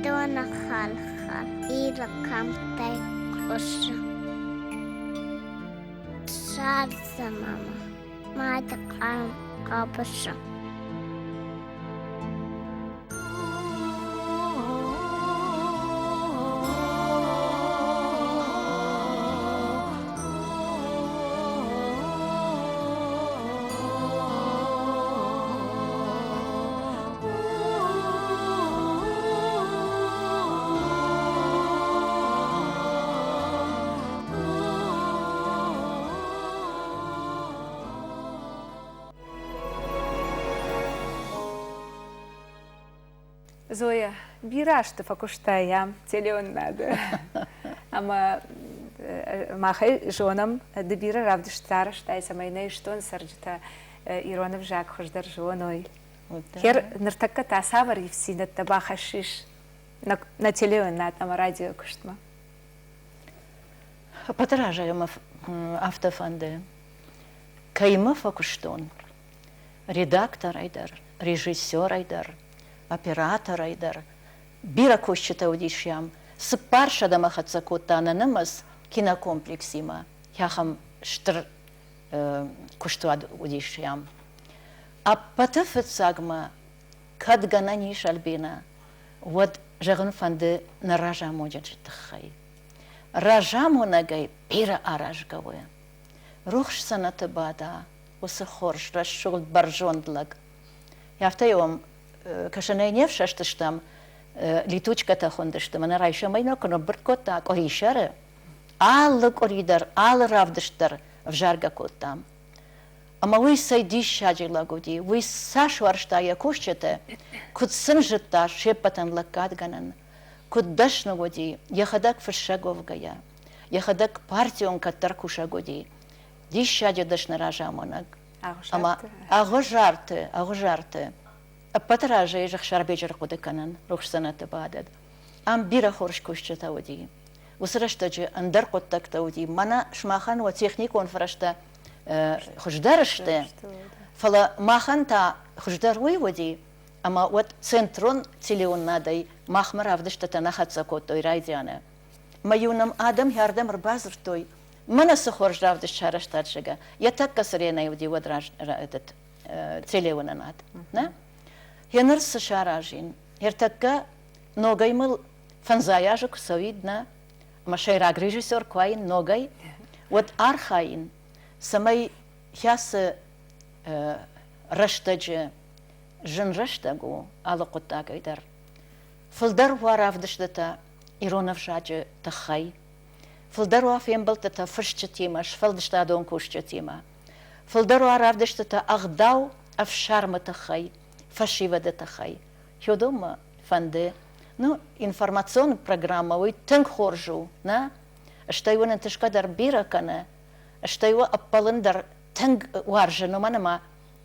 F: Доны хӕл-хӕл Иры кӕмттӕй хъуысы. Ссардзӕн мӕ мады хъарм хъӕбысы.
A: Зоя, бирӕ азты фӕкуыстай ам телеуынынады. Ӕмӕ махӕй зонӕм, ды бирӕ равдыстытӕ арӕзтай, цӕмӕй нӕ ирыстон цӕрджытӕ ирон ӕвзаг хуыздӕр зоной. Хер ныртӕккӕ та цавӕр ивддзинӕдтӕ бахӕссис нӕ телеуынынад ӕмӕ радиойы куыстмӕ?
C: Ӕппӕты разӕй мӕ афтӕ фӕнды, кӕимӕ фӕкуыстон, редакторӕй дӕр, режиссерӕй дӕр, операторӕй дӕр, бирӕ кусджытӕ уыдис йӕм, цыппар сӕдӕмӕ хӕццӕ кодта нӕ нымӕц кинокомплексимӕ, ахӕм стыр куыстуат уыдис йӕм. Ӕппӕты фыццагмӕ кӕд гӕнӕн ис, Альбинӕ, уӕд зӕгъын фӕнды нӕ разамонӕджы тыххӕй. Разамонӕгӕй бирӕ аразгӕ у. Рухс дзӕнӕты бада уыцы хорз, рӕсугъд, бӕрзонд лӕг. Афтӕ йӕм кӕсынӕй не фсӕстыстӕм, летучкӕтӕ хуындысты. Мӕнӕ райсомӕй нӕ куы ныббырд кодта къуырисӕры, алы къуыри дӕр, алы равдыст дӕр ӕвзаргӕ кодтам. Ӕмӕ уый цӕй диссаджы лӕг уыди, уый цас уарзта йӕ кусджыты, куыд сын зыдта се ппӕтӕн лӕггадгӕнӕн, куыд дӕсны уыди, йӕхӕдӕг фыссӕг уӕвгӕйӕ, йӕхӕдӕг партион кӕддӕр кусӕг уыди, диссаджы дӕсны разамонӕг. Ӕмӕ Ӕгъуызарты, Ӕгъуызарты. Ӕппӕты разӕй ӕз Ӕхсарбеджы ӕрхъуыды кӕнын, рухс дзӕнӕты бадӕд. Ам бирӕ хорз кусджытӕ уыди. Уыцы рӕстӕджы ӕндӕр хъуыддӕгтӕ уыди. Мӕнӕ сымахӕн уӕ техникон фӕрӕзтӕ хуыздӕр сты, фӕлӕ махӕн та хуыздӕр уый уыди, ӕмӕ уӕд центрон телеуынынадӕй махмӕ равдыстытӕ нӕ хӕццӕ кодтой райдианы. Мӕ-иу нӕм адӕм хӕрдӕм ӕрбадзырдтой, мӕнӕ цы хорз равдыст сарӕзтат, зӕгъгӕ, йӕ тӕккӕ цыренӕй уыди уӕд этот телеуынынад. Нӕ? Еныр цы саразин? Ӕртӕккӕ ногӕй мыл фӕндзай азы куы цӕуид, нӕ, ӕмӕ сӕйраг режиссер куы уаин ногӕй, уӕд архайин, цӕмӕй кӕцы рӕстӕджы зын рӕстӕг у алы хъуыддагӕй дӕр. Фылдӕр уа равдыстытӕ ирон ӕвзаджы тыххӕй, фылдӕр уа фембӕлдтытӕ фысджытимӕ, сфӕлдыстадон кусджытимӕ, фылдӕр уа равдыстытӕ ӕгъдау ӕфсармы тыххӕй, фӕсивӕды тыххӕй. Уыдонмӕ фӕнды, ну, информацион программӕ уый тынг хорз у, нӕ? Стӕй уын ӕнтысгӕ дӕр бирӕ кӕны, стӕй уӕ ӕппӕлын дӕр тынг уарзын, уымӕн ӕмӕ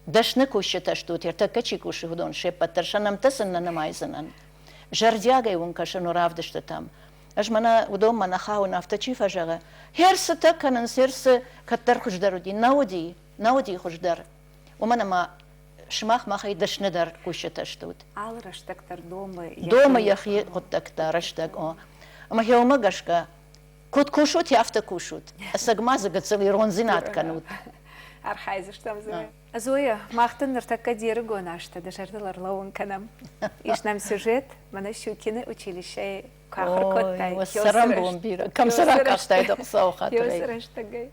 C: дӕсны кусджытӕ стут, ӕртӕккӕ чи кусы, уыдон се ппӕт дӕр сӕ нӕмттӕ сын нӕ нымайдзынӕн. Зӕрдиагӕй уын кӕсын уӕ равдыстытӕм. Ӕз мӕнӕ уыдонмӕ нӕ хауын, афтӕ чи фӕзӕгъы, хер цытӕ кӕнынц, хер цы кӕддӕр хуыздӕр уыди. Нӕ уыди, нӕ уыди хуыздӕр. Уымӕн ӕмӕ сымах махӕй дӕсныдӕр кусджытӕ стут.
A: Алы рӕстӕг дӕр домы
C: Домы йӕхи хъуыддӕгтӕ рӕстӕг, о. Ӕмӕ уымӕ гӕсгӕ куыд кусут, афтӕ кусут. Ӕцӕг ма дзы гыццыл ирондзинад кӕнут.
A: Архайдзыстӕм дзы. Зоя, мах дын ныртӕккӕ де рыгон азтӕ дӕ зӕрдыл ӕрлӕууын кӕнӕм. Ис нӕм сюжет, мӕнӕ Щукины училищӕйы куы ахуыр кодтай.
C: Цӕрӕнбон бирӕ. Кӕм сӕ ракастай дӕ Хуыцауы хатырӕй?
A: рӕстӕгӕй.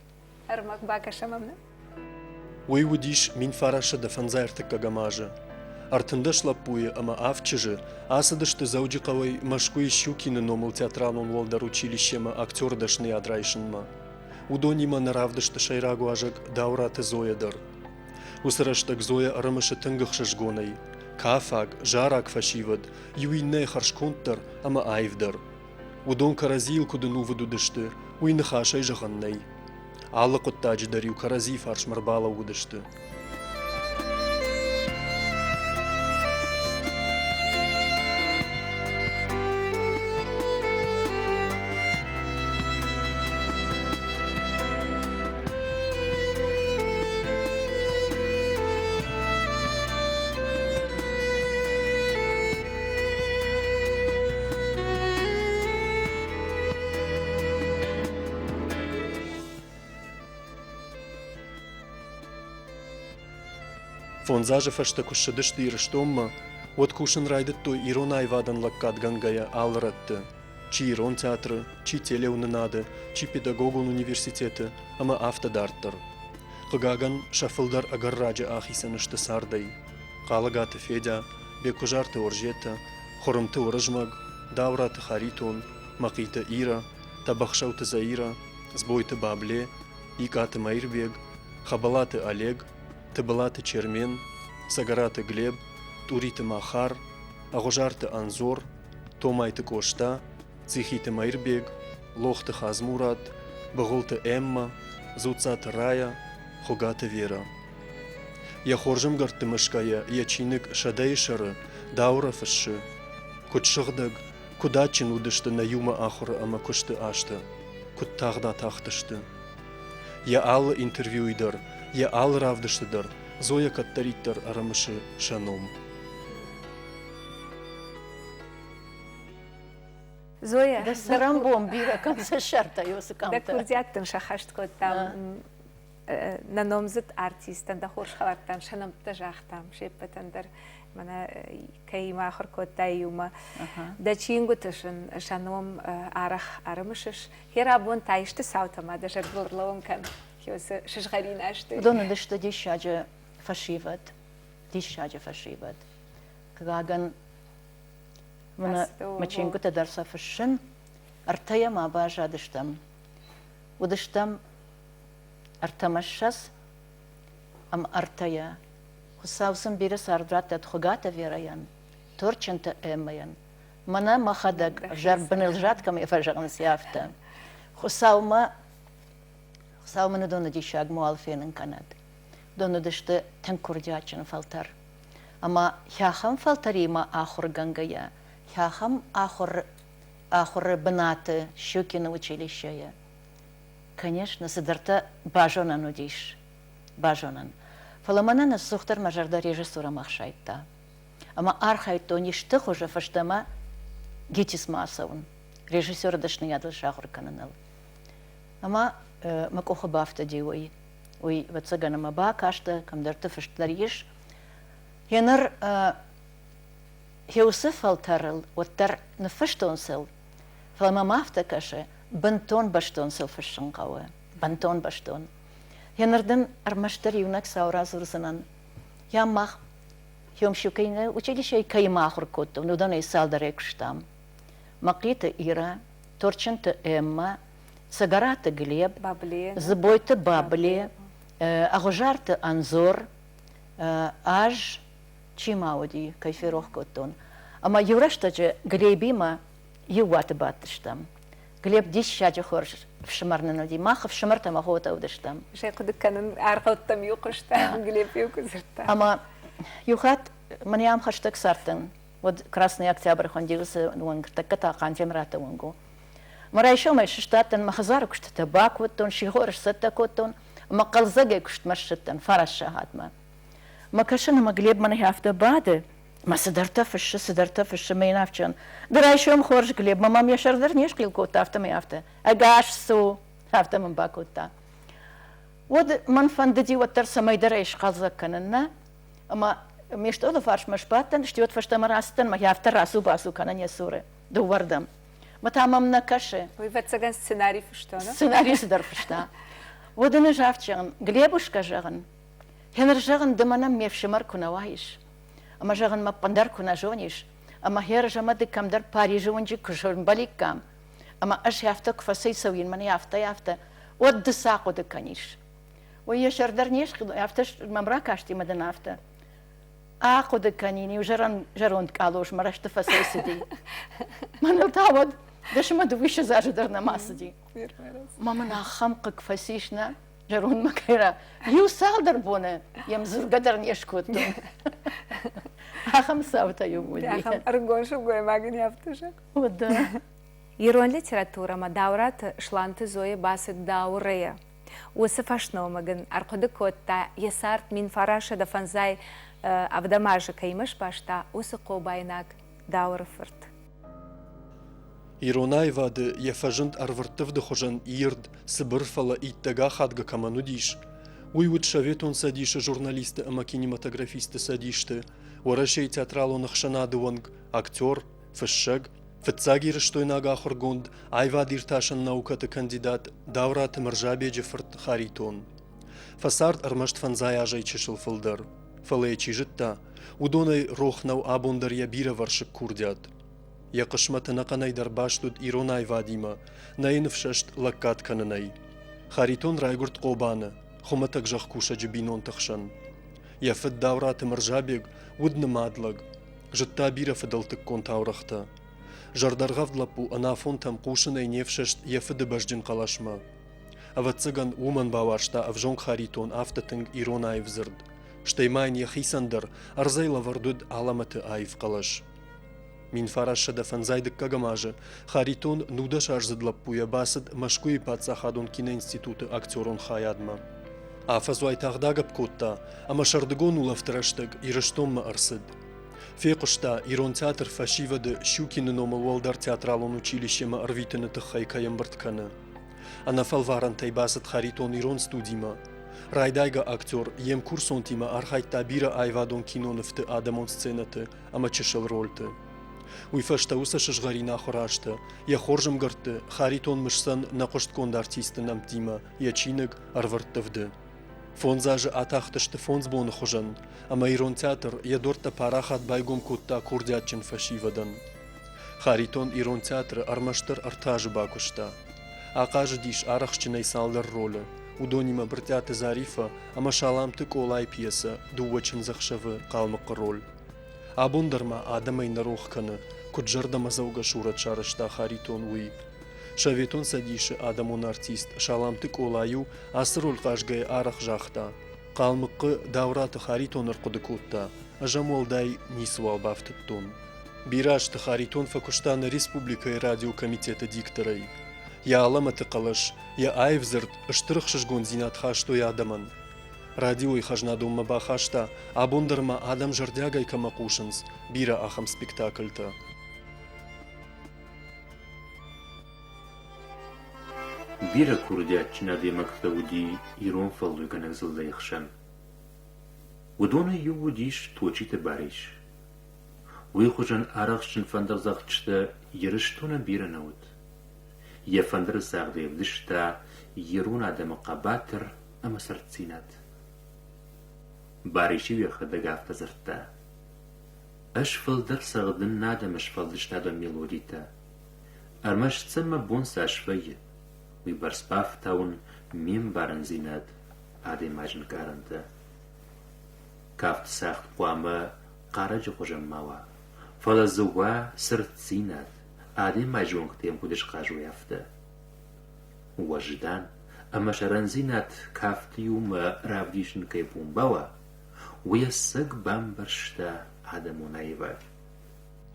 A: Ӕрмӕг бакӕсӕм ӕм
B: Уый уыдис 1953 азы. 13 лӕппуйы ӕмӕ авд чызджы ацыдысты Дзӕуджыхъӕуӕй Мӕскуыйы Щукины номыл театралон уӕлдӕр училищемӕ актеры дӕсныйад райсынмӕ. Уыдонимӕ нӕ равдысты сӕйраг уазӕг Дауыраты Зоя дӕр. Уыцы рӕстӕг Зоя ӕрымысы тынг ӕхсызгонӕй. Кафаг, зараг фӕсивӕд, иу иннӕйы хӕрзконддӕр ӕмӕ аивдӕр. Уыдон кӕрӕдзийыл куыд ӕнувыд уыдысты, уый ныхасӕй зӕгъӕн нӕй. Алы хъуыддаджы дӕр-иу кӕрӕдзийы фарсмӕ ӕрбалӕууыдысты. Фондз азы фӕстӕ куы ссыдысты Ирыстонмӕ, уӕд кусын райдыдтой ирон аивадӕн лӕггадгӕнгӕйӕ алы рӕтты: чи ирон театры, чи телеуынынады, чи педагогон университеты ӕмӕ афтӕ дарддӕр. Хъыгагӕн, сӕ фылдӕр ӕгӕр раджы ахицӕн сты цардӕй. Хъалыгаты Федя, Беккуызарты Орзетӕ, Хуырымты Уырызмӕг, Даураты Харитон, Мӕхъиты Ирӕ, Тӕбӕхсӕуты Заирӕ, Дзбойты Бабле, Икъаты Мӕирбег, Хӕбӕлаты Олег, Тыбылаты Чермен, Цӕгӕраты Глеб, Тъуриты Махар, Ӕгъуызарты Анзор, Томайты Къоста, Цихиты Мӕирбег, Лохты Хадзмурат, Быгъуылты Эммӕ, Дзуццаты Рая, Хуыгаты Верӕ. Йӕ хорз ӕмгӕртты мысгӕйӕ йӕ чиныг «Сӕдӕйы сӕры» Дауырӕ фыссы, куыд сыгъдӕг, куыд адджын уыдысты нӕ иумӕ ахуыры ӕмӕ куысты азтӕ, куыд тагъд атахтысты. Йӕ алы интервьюйы дӕр, йӕ алы равдысты дӕр Зоя кӕддӕриддӕр ӕрымысы сӕ ном.
A: Зоя,
C: Дӕ цӕрӕнбон бирӕ кӕм ссардтай уыцы
A: дӕ
C: къамтӕ.
A: курдиат дын сӕххӕст кодтам. Нӕ номдзыд артисттӕн, дӕ хорз хӕлӕрттӕн сӕ нӕмттӕ загътам се ппӕтӕн дӕр. Мӕнӕ кӕимӕ ахуыр кодтай иумӕ. Дӕ чингуыты сын сӕ ном арӕх ӕрымысыс. Херабон та исты цаутӕ ма дӕ зӕрдыл ӕрлӕууын кӕн. Уыцы сызгъӕрин азты.
C: Уыдон уыдысты диссаджы фӕсивӕд. Диссаджы фӕсивӕд. Хъыгагӕн, мӕнӕ мӕ чингуытӕ дӕр сӕ фыссын. Ӕртӕйӕ ма баззадыстӕм. Уыдыстӕм ӕртӕмӕ ссӕдз ӕмӕ ӕртӕйӕ. Хуыцау сын бирӕ цард радтӕд Хуыгаты Верӕйӕн, Торчынты Эммӕйӕн. Мӕнӕ мӕхӕдӕг быныл зад кӕмӕй фӕзӕгъынц, афтӕ. Хуыцаумӕ Хуыцау мын уыдоны диссаг мауал фенын кӕнӕд. Уыдон уыдысты тынг курдиатджын фӕлтӕр. Ӕмӕ ахӕм фӕлтӕримӕ ахуыргӕнгӕйӕ, ахӕм ахуыр ахуыры бынаты Щукины училищейы, конечно, цыдӕртӕ базонӕн уыдис, базонӕн. Фӕлӕ мӕнӕн ӕдзухдӕр мӕ зӕрдӕ режиссурӕмӕ ӕхсайдта. Ӕмӕ архайдтон исты хуызы фӕстӕмӕ ГИТИС-мӕ ацӕуын, режиссеры дӕсныйадыл сахуыр кӕныныл. Ӕмӕ мӕ къухы бафтыди уый. Уый, ӕвӕццӕгӕн, ӕмӕ бакастӕ, кӕмдӕрты фыст дӕр ис. Гъеныр уыцы фӕлтӕрыл уӕддӕр ныффыстон сыл, фӕлӕ мӕм афтӕ кӕсы, бынтон бӕстон сыл фыссын хъӕуы, бынтон бӕстон. Гъеныр дын ӕрмӕстдӕр иунӕг цау радзурдзынӕн. Йӕ мах Хёмщукины училищейы кӕимӕ ахуыр кодтон, уыдонӕй цалдӕрӕй куыстам. Мӕхъиты Ирӕ, Торчынты Эммӕ, Цӕгӕраты Глеб, Дзыбойты Бабле, Ӕгъуызарты Анзор, ӕз, чи ма уыди, кӕй ферох кодтон. Ӕмӕ иу рӕстӕджы Глебимӕ иу уаты бадтыстӕм. Глеб диссаджы хорз ӕфсымӕр нын уыди. Мах ӕфсымӕртӕ ӕмӕ хотӕ уыдыстӕм.
A: Сӕ хъуыды кӕнын аргъӕуттӕм иу хъуыста, Глеб иу куы дзырдта.
C: Ӕмӕ иу хатт мӕн ам хӕстӕг цардтӕн, уӕд Красный Октябрь хуынди уыцы уынг, тӕккӕ та Хъантемыраты уынг у. Мӕ райсомӕй сыстадтӕн, мӕ хӕдзары куыстытӕ бакодтон, сихор сцӕттӕ кодтон ӕмӕ хъӕлдзӕгӕй куыстмӕ ссыдтӕн фараст сахатмӕ. Мӕ кӕсын ӕмӕ Глеб мӕнӕй афтӕ бады, мӕ цыдӕртӕ фыссы, цыдӕртӕ фыссы, мӕ йын афтӕ ды райсом хорз, Глеб, мӕ мӕм йӕ сӕр дӕр не схъил кодта, афтӕмӕй афтӕ, ӕгас цу, афтӕ мын бакодта. Уӕд мӕн фӕндыди уӕддӕр цӕмӕйдӕр ӕй схъӕлдзӕг кӕнын, нӕ? Ӕмӕ ме стъолы фарсмӕ сбадтӕн, стӕй уӕд фӕстӕмӕ рацыдтӕн, мӕхи афтӕ рацу-бацу кӕнын йӕ цуры дыууӕрдӕм. Мӕ та мӕм нӕ кӕсы.
A: Уый, ӕвӕццӕгӕн, сценарий фыста, нӕ?
C: Сценарий цыдӕр фыста. Уӕд ын ӕз афтӕ зӕгъын, Глебушка, зӕгъын, Гъеныр, зӕгъын, ды мӕнӕн ме фсымӕр куы нӕ уаис, ӕмӕ, зӕгъын, мӕ ӕппындӕр куы нӕ зонис, ӕмӕ хӕрз ӕмӕ ды кӕмдӕр Парижы уынджы куы сӕмбӕликкам, ӕмӕ ӕз афтӕ куы фӕцӕйцӕуин, мӕнӕ афтӕ-афтӕ, уӕд ды цы ахъуыды кӕнис? Уый йӕ сӕр дӕр не схъил, афтӕ мӕм ракасти ӕмӕ дын афтӕ. Ахъуыды кӕнин, иу зӕронд къалос мӕ рӕзты фӕцӕйцыди. Мӕныл та уӕд дӕсмӕ дыууиссӕдз азы дӕр нӕма цыди. Мӕ мын ахӕм хъыг фӕцис, нӕ? Зӕрондмӕ кӕй ра иу цалдӕр боны йӕм дзургӕ дӕр не скодтон. Ахӕм цаутӕ-иу уыди.
A: Ахӕм ӕрыгон сылгоймаг ын афтӕ зӕгъ. Уыд. Ирон литературӕмӕ Дауыраты Сланты Зоя бацыд Дауырӕйӕ. Уыцы фӕсномыг ын ӕрхъуыды кодта, йӕ цард 1905 ӕвдӕм азы кӕимӕ сбаста, уыцы хъобайнаг Дауыры фырт.
B: Ирон аивады йӕ фӕзынд ӕрвырттывды хуызӕн ирд, цыбыр, фӕлӕ иттӕг ахадгӕ кӕмӕн уыдис, уый уыд Советон Цӕдисы журналистты ӕмӕ кинематографистты цӕдисты, Уӕрӕсейы театралон ӕхсӕнады уӕнг, актер, фыссӕг, фыццаг ирыстойнаг ахуыргонд, аивадиртасӕн наукӕты кандидат Даураты Мырзабеджы фырт Харитон. Фӕцард ӕрмӕст фӕндзай азӕй чысыл фылдӕр, фӕлӕ йӕ чи зыдта, уыдонӕй рох нӕу абон дӕр йӕ бирӕвӕрсыг курдиат. Йӕ хъысмӕт ӕнӕхъӕнӕй дӕр баст уыд ирон аивадимӕ, нӕ йын ӕфсӕст лӕггад кӕнынӕй. Харитон райгуырд Хъобаны, хуымӕтӕг зӕхкусӕджы бинонты хсӕн. Йӕ фыд Даураты Мырзабег уыд нымад лӕг, зыдта бирӕ фыдӕлтыккон таурӕгътӕ. Зӕрдӕргъӕвд лӕппу ӕнафонтӕм хъусынӕй не фсӕст йӕ фыды бӕзджын хъӕлӕсмӕ. Ӕвӕццӕгӕн, уымӕн бауарзта ӕвзонг Харитон афтӕ тынг ирон аив дзырд. Стӕй ма йын йӕхицӕн дӕр ӕрдзӕй лӕвӕрд уыд алӕмӕты аив хъӕлӕс. 1905 дыккӕгӕм азы Харитон нудӕсаздзыд лӕппуйӕ бацыд Мӕскуыйы паддзахадон киноинституты актерон хайадмӕ. Афӕдз уайтагъд агӕпп кодта ӕмӕ сӕрдыгон улӕфты рӕстӕг Ирыстонмӕ ӕрцыд. Фехъуыста, ирон театр фӕсивӕды Щукины номыл уӕлдӕр театралон училищемӕ ӕрвитыны тыххӕй кӕй ӕмбырд кӕны. Ӕнӕфӕлварӕнтӕй бацыд Харитон ирон студимӕ. Райдайгӕ актер йе мкурсонтимӕ архайдта бирӕ аивадон кинонывты адӕмон сценӕты ӕмӕ чысыл рольты. Уый фӕстӕ уыцы сызгъӕрин ахуыр азты йӕ хорз ӕмгӕртты Харитон мысдзӕн нӕ хъуыстгонд артисты нӕмттимӕ йӕ чиныг «Ӕрвӕрттывды». Фондз азы атахтысты фондз боны хуызӕн, ӕмӕ ирон театр йӕ дуӕрттӕ парахат байгом кодта курдиатджын фӕсивӕдӕн. Харитон ирон театры ӕрмӕстдӕр ӕртӕ азы бакуыста. Ахъазыдис арӕхстджынӕй цалдӕр ролы, уыдонимӕ Брытъиаты Зариффӕ ӕмӕ Саламты Къолайы пьесӕ «Дыууӕ чындзӕхсӕвы» хъалмыхъхъы роль. Абон дӕр ма адӕмӕй нӕ рох кӕны, куыд зӕрдӕмӕдзӕугӕ сурӕт сарӕзта Харитон, уый. Советон Цӕдисы адӕмон артист Саламты Къола-иу ацы роль хъазгӕйӕ арӕх загъта: Хъалмыхъхъы Даураты Харитон ӕрхъуыды кодта. Ӕз ӕм уӕлдай ницыуал бафтыдтон. Бирӕ азты Харитон фӕкуыста нӕ республикӕйы радиокомитеты дикторӕй. Йӕ алӕмӕты хъӕлӕс, йӕ аив дзырд стыр ӕхсызгондзинад хастой адӕмӕн. Радиойы хӕзнадонмӕ бахаста, абон дӕр ма адӕм зӕрдиагӕй кӕмӕ хъусынц, бирӕ ахӕм спектакльтӕ.
G: Бирӕ курдиатджын адӕймӕгтӕ уыди ирон фӕллойгӕнӕг дзыллӕйы хсӕн. Уыдонӕй иу уыдис Точиты Барис. Уый хуызӕн арӕхстджын фӕндырдзӕгъдджытӕ Ирыстоны бирӕ нӕ уыд. Йӕ фӕндыры цагъдӕй ӕвдыста ирон адӕмы хъӕбатыр ӕмӕ цырддзинад. Барис-иу йӕхӕдӕг афтӕ дзырдта: Ӕз фылдӕр цӕгъдын нӕ адӕмы сфӕлдыстадон мелодитӕ. Ӕрмӕст сӕм мӕ бон цас вӕййы, уый бӕрц бафтауын ме мбарындзинад адӕймаджы нкъарӕнтӕ. Кафты цагъд хъуамӕ хъарӕджы хуызӕн ма уа, фӕлӕ дзы уа цырддзинад, адӕймаджы уӕнгтӕ йӕм куыд схъазой, афтӕ. Уӕздан ӕмӕ сӕрӕндзинад кафты иумӕ равдисын кӕй бон бауа, уый ӕцӕг бамбӕрста адӕмон аивад.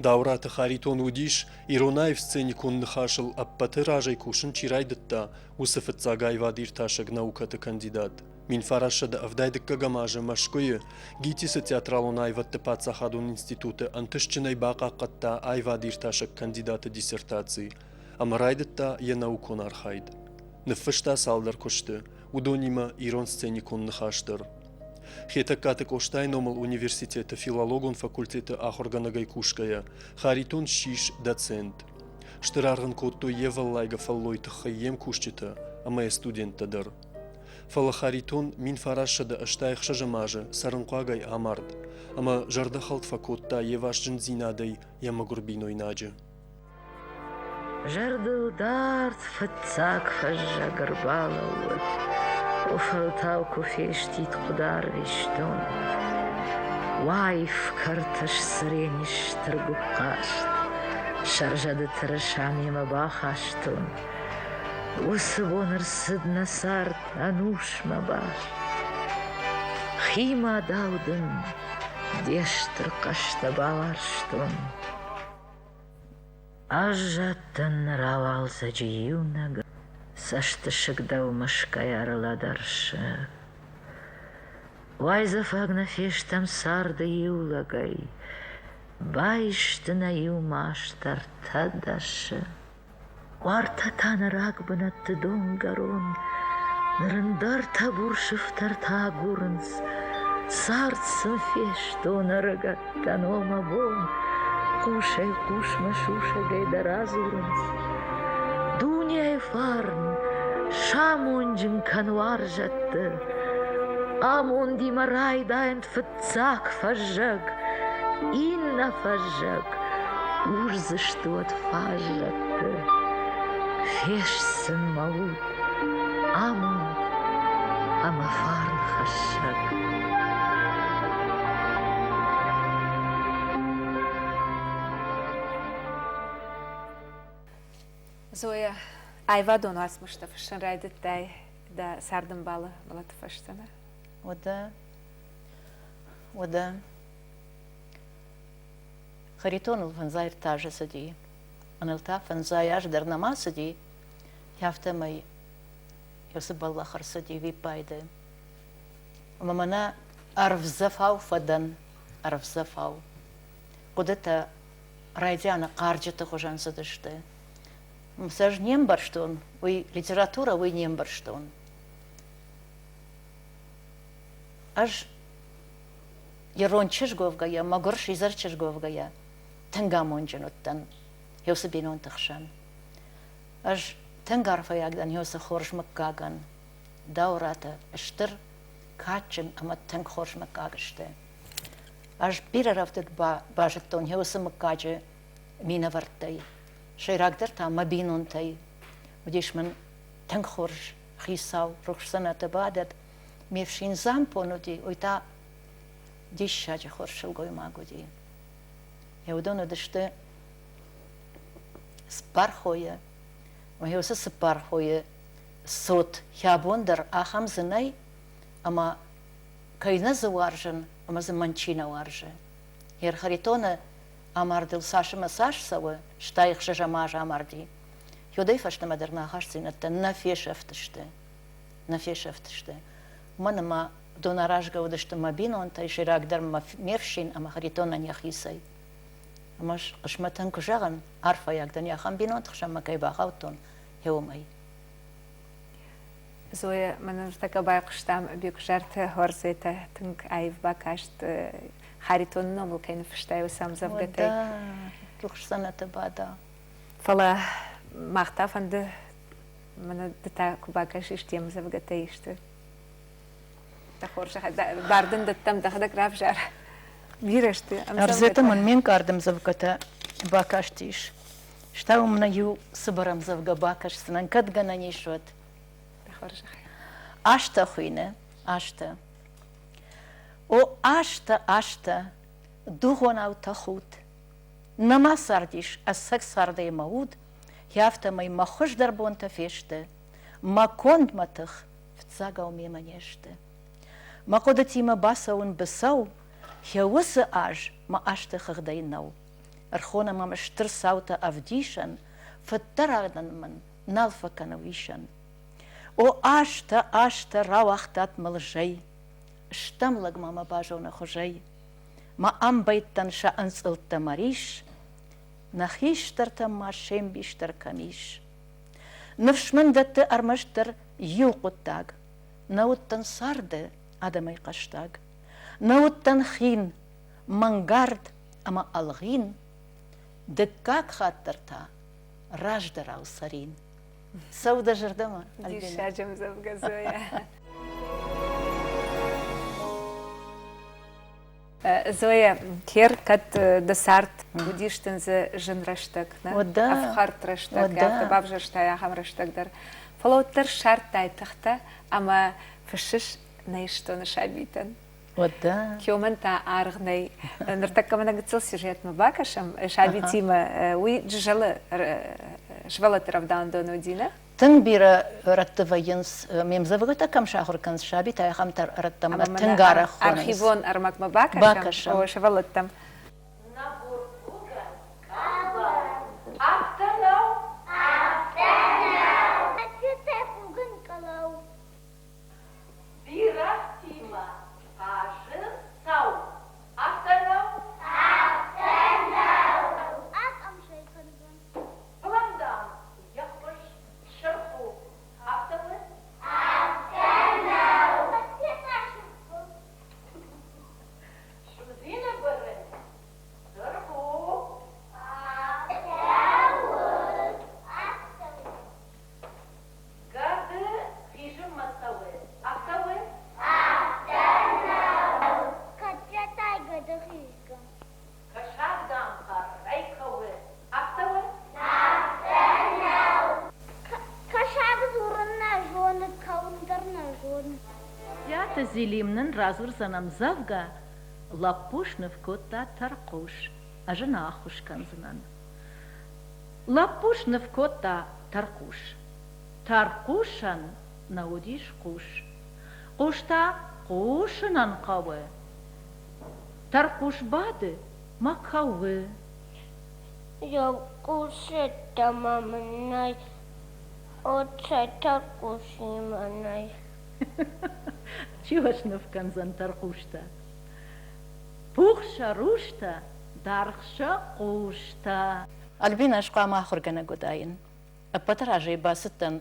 B: Дауыраты Харитон уыдис, ирон аив сценикон ныхасыл ӕппӕты разӕй кусын чи райдыдта, уыцы фыццаг аивадиртасӕг наукӕты кандидат. 1972 азы Мӕскуыйы ГИТИС-ы театралон аивӕдты паддзахадон институты ӕнтыстджынӕй бахъахъхъӕдта аивадиртасӕг кандидаты диссертаци ӕмӕ райдыдта йӕ наукон архайд. Ныффыста цалдӕр куысты, уыдонимӕ ирон сценикон ныхас дӕр. Хетӕгкаты Къостайы номыл университеты филологон факультеты ахуыргӕнӕгӕй кусгӕйӕ, Харитон ссис доцент. Стыр аргъ ын кодтой йе вӕллайгӕ фӕллойы тыххӕй йе мкусджытӕ ӕмӕ йӕ студенттӕ дӕр. Фӕлӕ Харитон 1986 азы цӕрынхъуагӕй амард ӕмӕ зӕрдӕхӕлд фӕкодта йе вастджындзинадӕй йӕ мӕгуыр бинойнаджы.
H: Зӕрдыл дард фыццаг фӕззӕг ӕрбалӕууыд, О, фӕлтау куы фестид Къуыдарвистон. Уаив кӕрты сцырен ис стыр гуыппхъазт, Сӕрзӕды тырыса мемӕ бахастон. Уыцы бон ӕрцыд нӕ цард ӕнусмӕ баст. Хи мадау дын де стыр хъӕстӕ бауарзтон. Аззадтӕн ныр ауалдзӕджы иунӕг цӕстысыг дӕу мысгӕйӕ ӕрлӕдӕрсы. Уайдзӕфаг нӕ фестӕм царды иу лӕгӕй, баисты нӕ иу маст ӕртӕ дӕсы. Уартӕ та нӕ рагбынӕтты донгӕрон ныр ӕндӕртӕ бур сыфтӕртӕ агурынц. Цард сын фестон ӕрыгӕттӕн, о мӕ бон, хъусӕй-хъусмӕ сусӕгӕй дӕр адзурынц. Дунейы фарн самонджын кӕн уарзӕтты, амондимӕ райдайӕнт фыццаг фӕззӕг, иннӕ фӕззӕг уздзысты уӕд фаззӕтты. Фестдзӕн мӕ уд амонд ӕмӕ фарнхӕссӕг.
A: Зоя, аивадон уацмыстӕ фыссын райдыдтай дӕ цардӕмбалы мӕлӕты фӕстӕ нӕ?
C: Уӕдӕ, уӕдӕ Харитоныл фӕндзай ӕртӕ цыди, мӕныл та фӕндзай аз дӕр нӕма цыди, афтӕмӕй уыцы бӕллӕх ӕрцыди виппайды. Ӕмӕ мӕнӕ ӕрвдзӕфау фӕдӕн, ӕрвдзӕфау. Хъуыдытӕ райдианы хъарджыты хуызӕн цыдысты. Цы ӕз не мбӕрстон, уый литературӕ, уый не мбӕрстон. Ӕз ирон чызг уӕвгӕйӕ, мӕгуыр сидзӕр чызг уӕвгӕйӕ, тынг амондджын уыдтӕн уыцы бинонты хсӕн. Ӕз тынг арфӕйаг дӕн уыцы хорз мыггагӕн. Дауыраты стыр, кадджын ӕмӕ тынг хорз мыггаг сты. Ӕз бирӕ рӕвдыд базыдтон уыцы мыггаджы минӕвӕрттӕй. Сӕйрагдӕр та мӕ бинонтӕй. Уыдис мын тынг хорз хицау, рухс дзӕнӕты бадӕд. Ме фсин Дзампон уыди, уый та диссаджы хорз сылгоймаг уыди. Уыдон уыдысты цыппар хойы. Уыцы цыппар хойы цот йӕ бон дӕр ахӕм дзы нӕй, ӕмӕ. Кӕй нӕ дзы уарзын ӕмӕ дзы мӕн чи нӕ уарзы. Ерхаритоны амардыл цас ӕмӕ цас цӕуы, стӕй ӕхсӕзӕм аз амарди. Уӕдӕй фӕстӕмӕ дӕр нӕ ахастдзинӕдтӕ нӕ фесӕфтысты. Нӕ фесӕфтысты. Уымӕн ӕмӕ уыдон аразгӕ уыдысты мӕ бинонтӕй, сӕйрагдӕр ме фсин ӕмӕ Харитонӕн йӕхицӕй. Ӕмӕ хъысмӕтӕн куы зӕгъын, арфӕйаг дӕн, ахӕм бинонты хсӕнмӕ кӕй бахаудтон, гъе уымӕй.
A: Зоя, мӕ ныртӕккӕ байхъуыстам Бекъуызарты Хорзетӕ тынг аив бакаст Харитоны номыл кӕй ныффыстай, уыцы ӕмдзӕвгӕтӕй.
C: Рухс дзӕнӕты бада.
A: Фӕлӕ мах та фӕнды, мӕнӕ ды та куы бакӕсис де мдзӕвгӕтӕ исты. Дӕ хорзӕхӕй, бар дын дӕттӕм, дӕхӕдӕг равзар. Бирӕ сты
C: ӕмдзӕвгӕтӕ. Ӕрзеты мын ме нкъард ӕмдзӕвгӕтӕ бакастис. Стӕй уым нӕ иу цыбыр ӕмдзӕвгӕ бакӕсдзынӕн, кӕд гӕнӕн ис, уӕд. Азтӕ хуыйны, азтӕ. О, азтӕ, азтӕ, дугъонау тӕхут. Нӕма цардис ӕцӕг цардӕй мӕ уд, афтӕмӕй мӕ хуыздӕр бонтӕ фесты, мӕ конд мӕ тых фыццагау мемӕ не сты. Мӕ хъуыдытимӕ бацӕуын быцӕу, йӕ уыцы аз мӕ азты хыгъдӕй нӕу. Ӕрхонӕм ӕм стыр цаутӕ ӕвдисӕн, фыддӕрагъдӕн мын нал фӕкӕны уисӕн. О азтӕ, азтӕ, рауагътат мыл зӕй, стӕм лӕг ма мӕ базоны хуызӕй. Мӕ ӕмбӕйттӕн сӕ ӕнцъылдтӕ мӕ рис, нӕ хистӕртӕм ма се мбис дӕр кӕм ис. Ныфс мын дӕтты ӕрмӕстдӕр иу хъуыддаг, нӕ уыдтӕн царды адӕмӕй хъӕстаг, нӕ уыдтӕн хин, мӕнгард ӕмӕ ӕлгъин, дыккаг хатт дӕр та раздӕрау цӕрин. Цӕу дӕ зӕрдӕмӕ, Альбина.
A: Диссаджы ӕмдзӕвгӕ, Зоя. Зоя, кер кӕд дӕ цард уыдис дын дзы зын рӕстӕг, нӕ? Ӕфхӕрд рӕстӕг, афтӕ бавзӕрстай ахӕм рӕстӕг дӕр. Фӕлӕ уӕддӕр ссардтай тыхтӕ ӕмӕ фыссыс нӕ Ирыстоны сабитӕн.
C: Уӕдӕ.
A: Кёмӕн та аргъ нӕй. Ныртӕккӕ мӕнӕ гыццыл сюжетмӕ бакӕсӕм сабитимӕ. Уый Джызӕлы сывӕллӕтты рӕвдауӕндоны уыди, нӕ?
C: Тынг бирӕ рӕтты вӕййынц, ме мдзӕвгӕтӕ кӕм сахуыр кӕнынц сабитӕ, ахӕмтӕ рӕттӕм тынг арӕх хонынц.
A: Архивон ӕрмӕгмӕ бакӕсӕм сывӕллӕттӕм.
I: Нӕ бурбугӕн къӕбӕр афтӕ нӕу?
F: Афтӕ нӕу. Ӕцӕгӕй хъугын къӕлӕу.
I: Бирӕгътимӕ хъазы цӕу. Афтӕ нӕу?
F: Афтӕ нӕу. Акъамсӕй кӕндзӕн.
I: Пълан, дам, йӕ хуыз сырх у. Афтӕ у?
F: Афтӕ нӕу.
I: Судзины бырынкъ сырх у.
F: Афтӕ у. Афтӕ у.
I: Гӕды хизынмӕ цӕуы. Афтӕ у?
F: Афтӕ нӕу. Кӕддӕртай гӕды хизгӕ.
I: Кӕсаг, дам, хъӕрӕй кӕуы. Афтӕ у?
F: Афтӕ нӕу. Кӕсаг дзурын нӕ зоны, кӕуын дӕр нӕ зоны.
H: Дзиаты Зелим нын радзурдзӕн ӕмдзӕвгӕ Лӕппу сныв кодта тӕрхъус, ӕз ын ӕххуыс кӕндзынӕн. Лӕппу сныв кодта тӕрхъус. Тӕрхъусӕн нӕ уыдис хъус. Хъус та хъусынӕн хъӕуы. Тӕрхъус бады мӕ кӕуы.
F: Йӕ хъус йеддӕмӕ мын нӕй, Оцӕй тӕрхъусимӕ нӕй.
H: Чи уӕ сныв кӕндзӕн тӕрхъустӕ? Пух сӕ рустӕ, даргъ сӕ хъустӕ.
C: Альбинӕ, ӕз хъуамӕ ахуыргӕнӕг уыдаин. Ӕппӕты разӕй бацыдтӕн,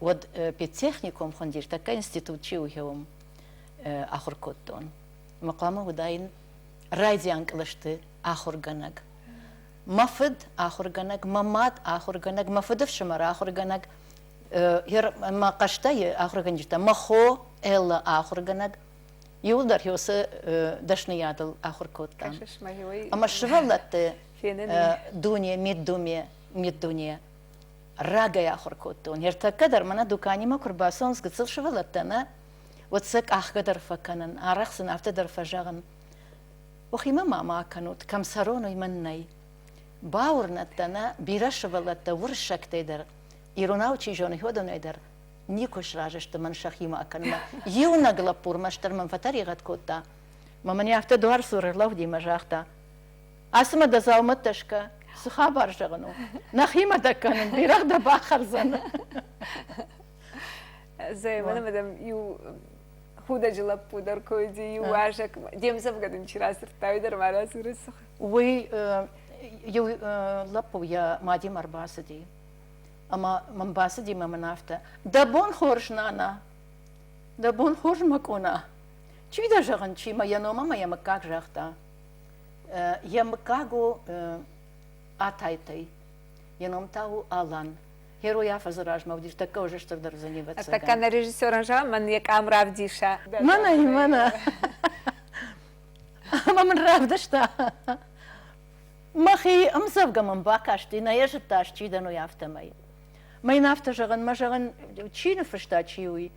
C: уӕд педтехникум хуындис, тӕккӕ институт чи у, уым ахуыр кодтон. Ӕмӕ хъуамӕ уыдаин райдиан кълӕсты ахуыргӕнӕг. Мӕ фыд ахуыргӕнӕг, мӕ мад ахуыргӕнӕг, мӕ фыдыфсымӕр ахуыргӕнӕг, мӕ хъӕстӕйы ахуыргӕнджытӕ, мӕ хо Эллӕ ахуыргӕнӕг, иуылдӕр уыцы дӕсныйадыл ахуыр кодтам. Ӕмӕ сывӕллӕтты дуне, миддуне, миддуне рагӕй ахуыр кодтон. Ӕртӕккӕ дӕр мӕнӕ дуканимӕ куы рбацӕуынц гыццыл сывӕллӕттӕ, нӕ, уӕд сӕ къахгӕ дӕр фӕкӕнын, арӕх сын афтӕ дӕр фӕзӕгъын. Уӕхимӕ ма ма кӕнут, кӕм цӕрон, уый мӕн нӕй. Бауырнӕд дӕ, нӕ, бирӕ сывӕллӕттӕ уырыссӕгтӕй дӕр, иронау чи зоны, уыдонӕй дӕр. Никуы сразы сты мӕн сӕхимӕ акӕнынмӕ. Иунӕг лӕппу ӕрмӕстдӕр мӕн фӕтӕригъӕд кодта. Мӕ мын афтӕ дуар цур ӕрлӕууыди мӕ загъта: Ацы мӕ дӕ дзаумӕттӕ скӕ, цы хабар зӕгъын у? Нӕхимӕ дӕ кӕнын, бирӕгъ дӕ бахӕрдзӕн.
A: Зоя, мӕнӕ дӕм иу худӕджы лӕппу дӕр куы уыди, иу уазӕг, де мдзӕвгӕ дын чи радзырдта, уый дӕр ма радзуры.
C: Уый иу лӕппу йӕ мадимӕ ӕрбацыди. Ӕмӕ мӕм бацыди мӕ мын афтӕ: Дӕ бон хорз, нана! Дӕ бон хорз, мӕ къона! Чи дӕ зӕгъын, чи мӕ йӕ ном ӕмӕ йӕ мыггаг загъта. Йӕ мыггаг у Атайтӕй, йӕ ном та у Алан. Герой афӕдзы размӕ уыдис тӕккӕ уже стырдӕр уыдзӕни, ӕвӕццӕгӕн.
A: Тӕккӕ нӕ режиссерӕн зӕгъӕм, мӕн йӕ къам равдиса.
C: Мӕнӕ, мӕнӕ. Ӕмӕ мын равдыста. Мӕхи ӕмдзӕвгӕ мӕм бакасти, нӕ йӕ зыдта, чи дӕн, уый афтӕмӕй. Мӕ йын афтӕ зӕгъын, мӕ зӕгъын, чи ныффыста, чи уый.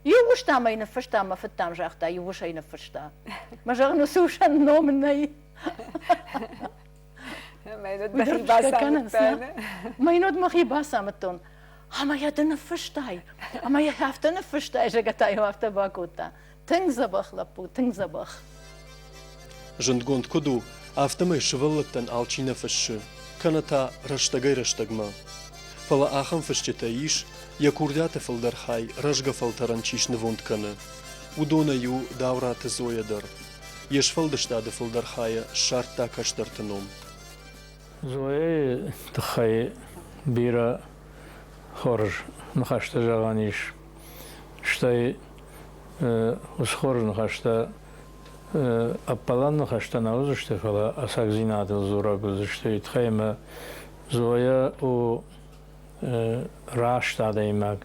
C: Иу ус дам ӕй ныффыста, мӕ фыд дам загъта, иу ус ӕй ныффыста. Мӕ зӕгъын, уыцы усӕн ном нӕй. Мӕ йын уӕд мӕхи бацамыдтон. Ӕмӕ йӕ ды ныффыстай, ӕмӕ йӕ афтӕ ныффыстай, зӕгъгӕ та йӕм афтӕ бакодта. Тынг дзӕбӕх лӕппу, тынг дзӕбӕх.
B: Зындгонд куыд у, афтӕмӕй сывӕллӕттӕн алчи нӕ фыссы, кӕнӕ та рӕстӕгӕй-рӕстӕгмӕ. Фӕлӕ ахӕм фысджытӕ ис, йӕ курдиаты фылдӕр хай рӕзгӕ фӕлтӕрӕн чи снывонд кӕны, уыдонӕй у Даураты Зоя дӕр. Йе сфӕлдыстады фылдӕр хайӕ ссардта кӕстӕрты ном.
J: Зояйы тыххӕй бирӕ хорз ныхӕстӕ зӕгъӕн ис. Стӕй уыцы хорз ныхӕстӕ ӕппӕлӕн ныхӕстӕ нӕ уыдзысты, фӕлӕ ӕцӕгдзинадыл дзурӕг уыдзысты. Уый тыххӕй ӕмӕ Зоя у раст адӕймаг,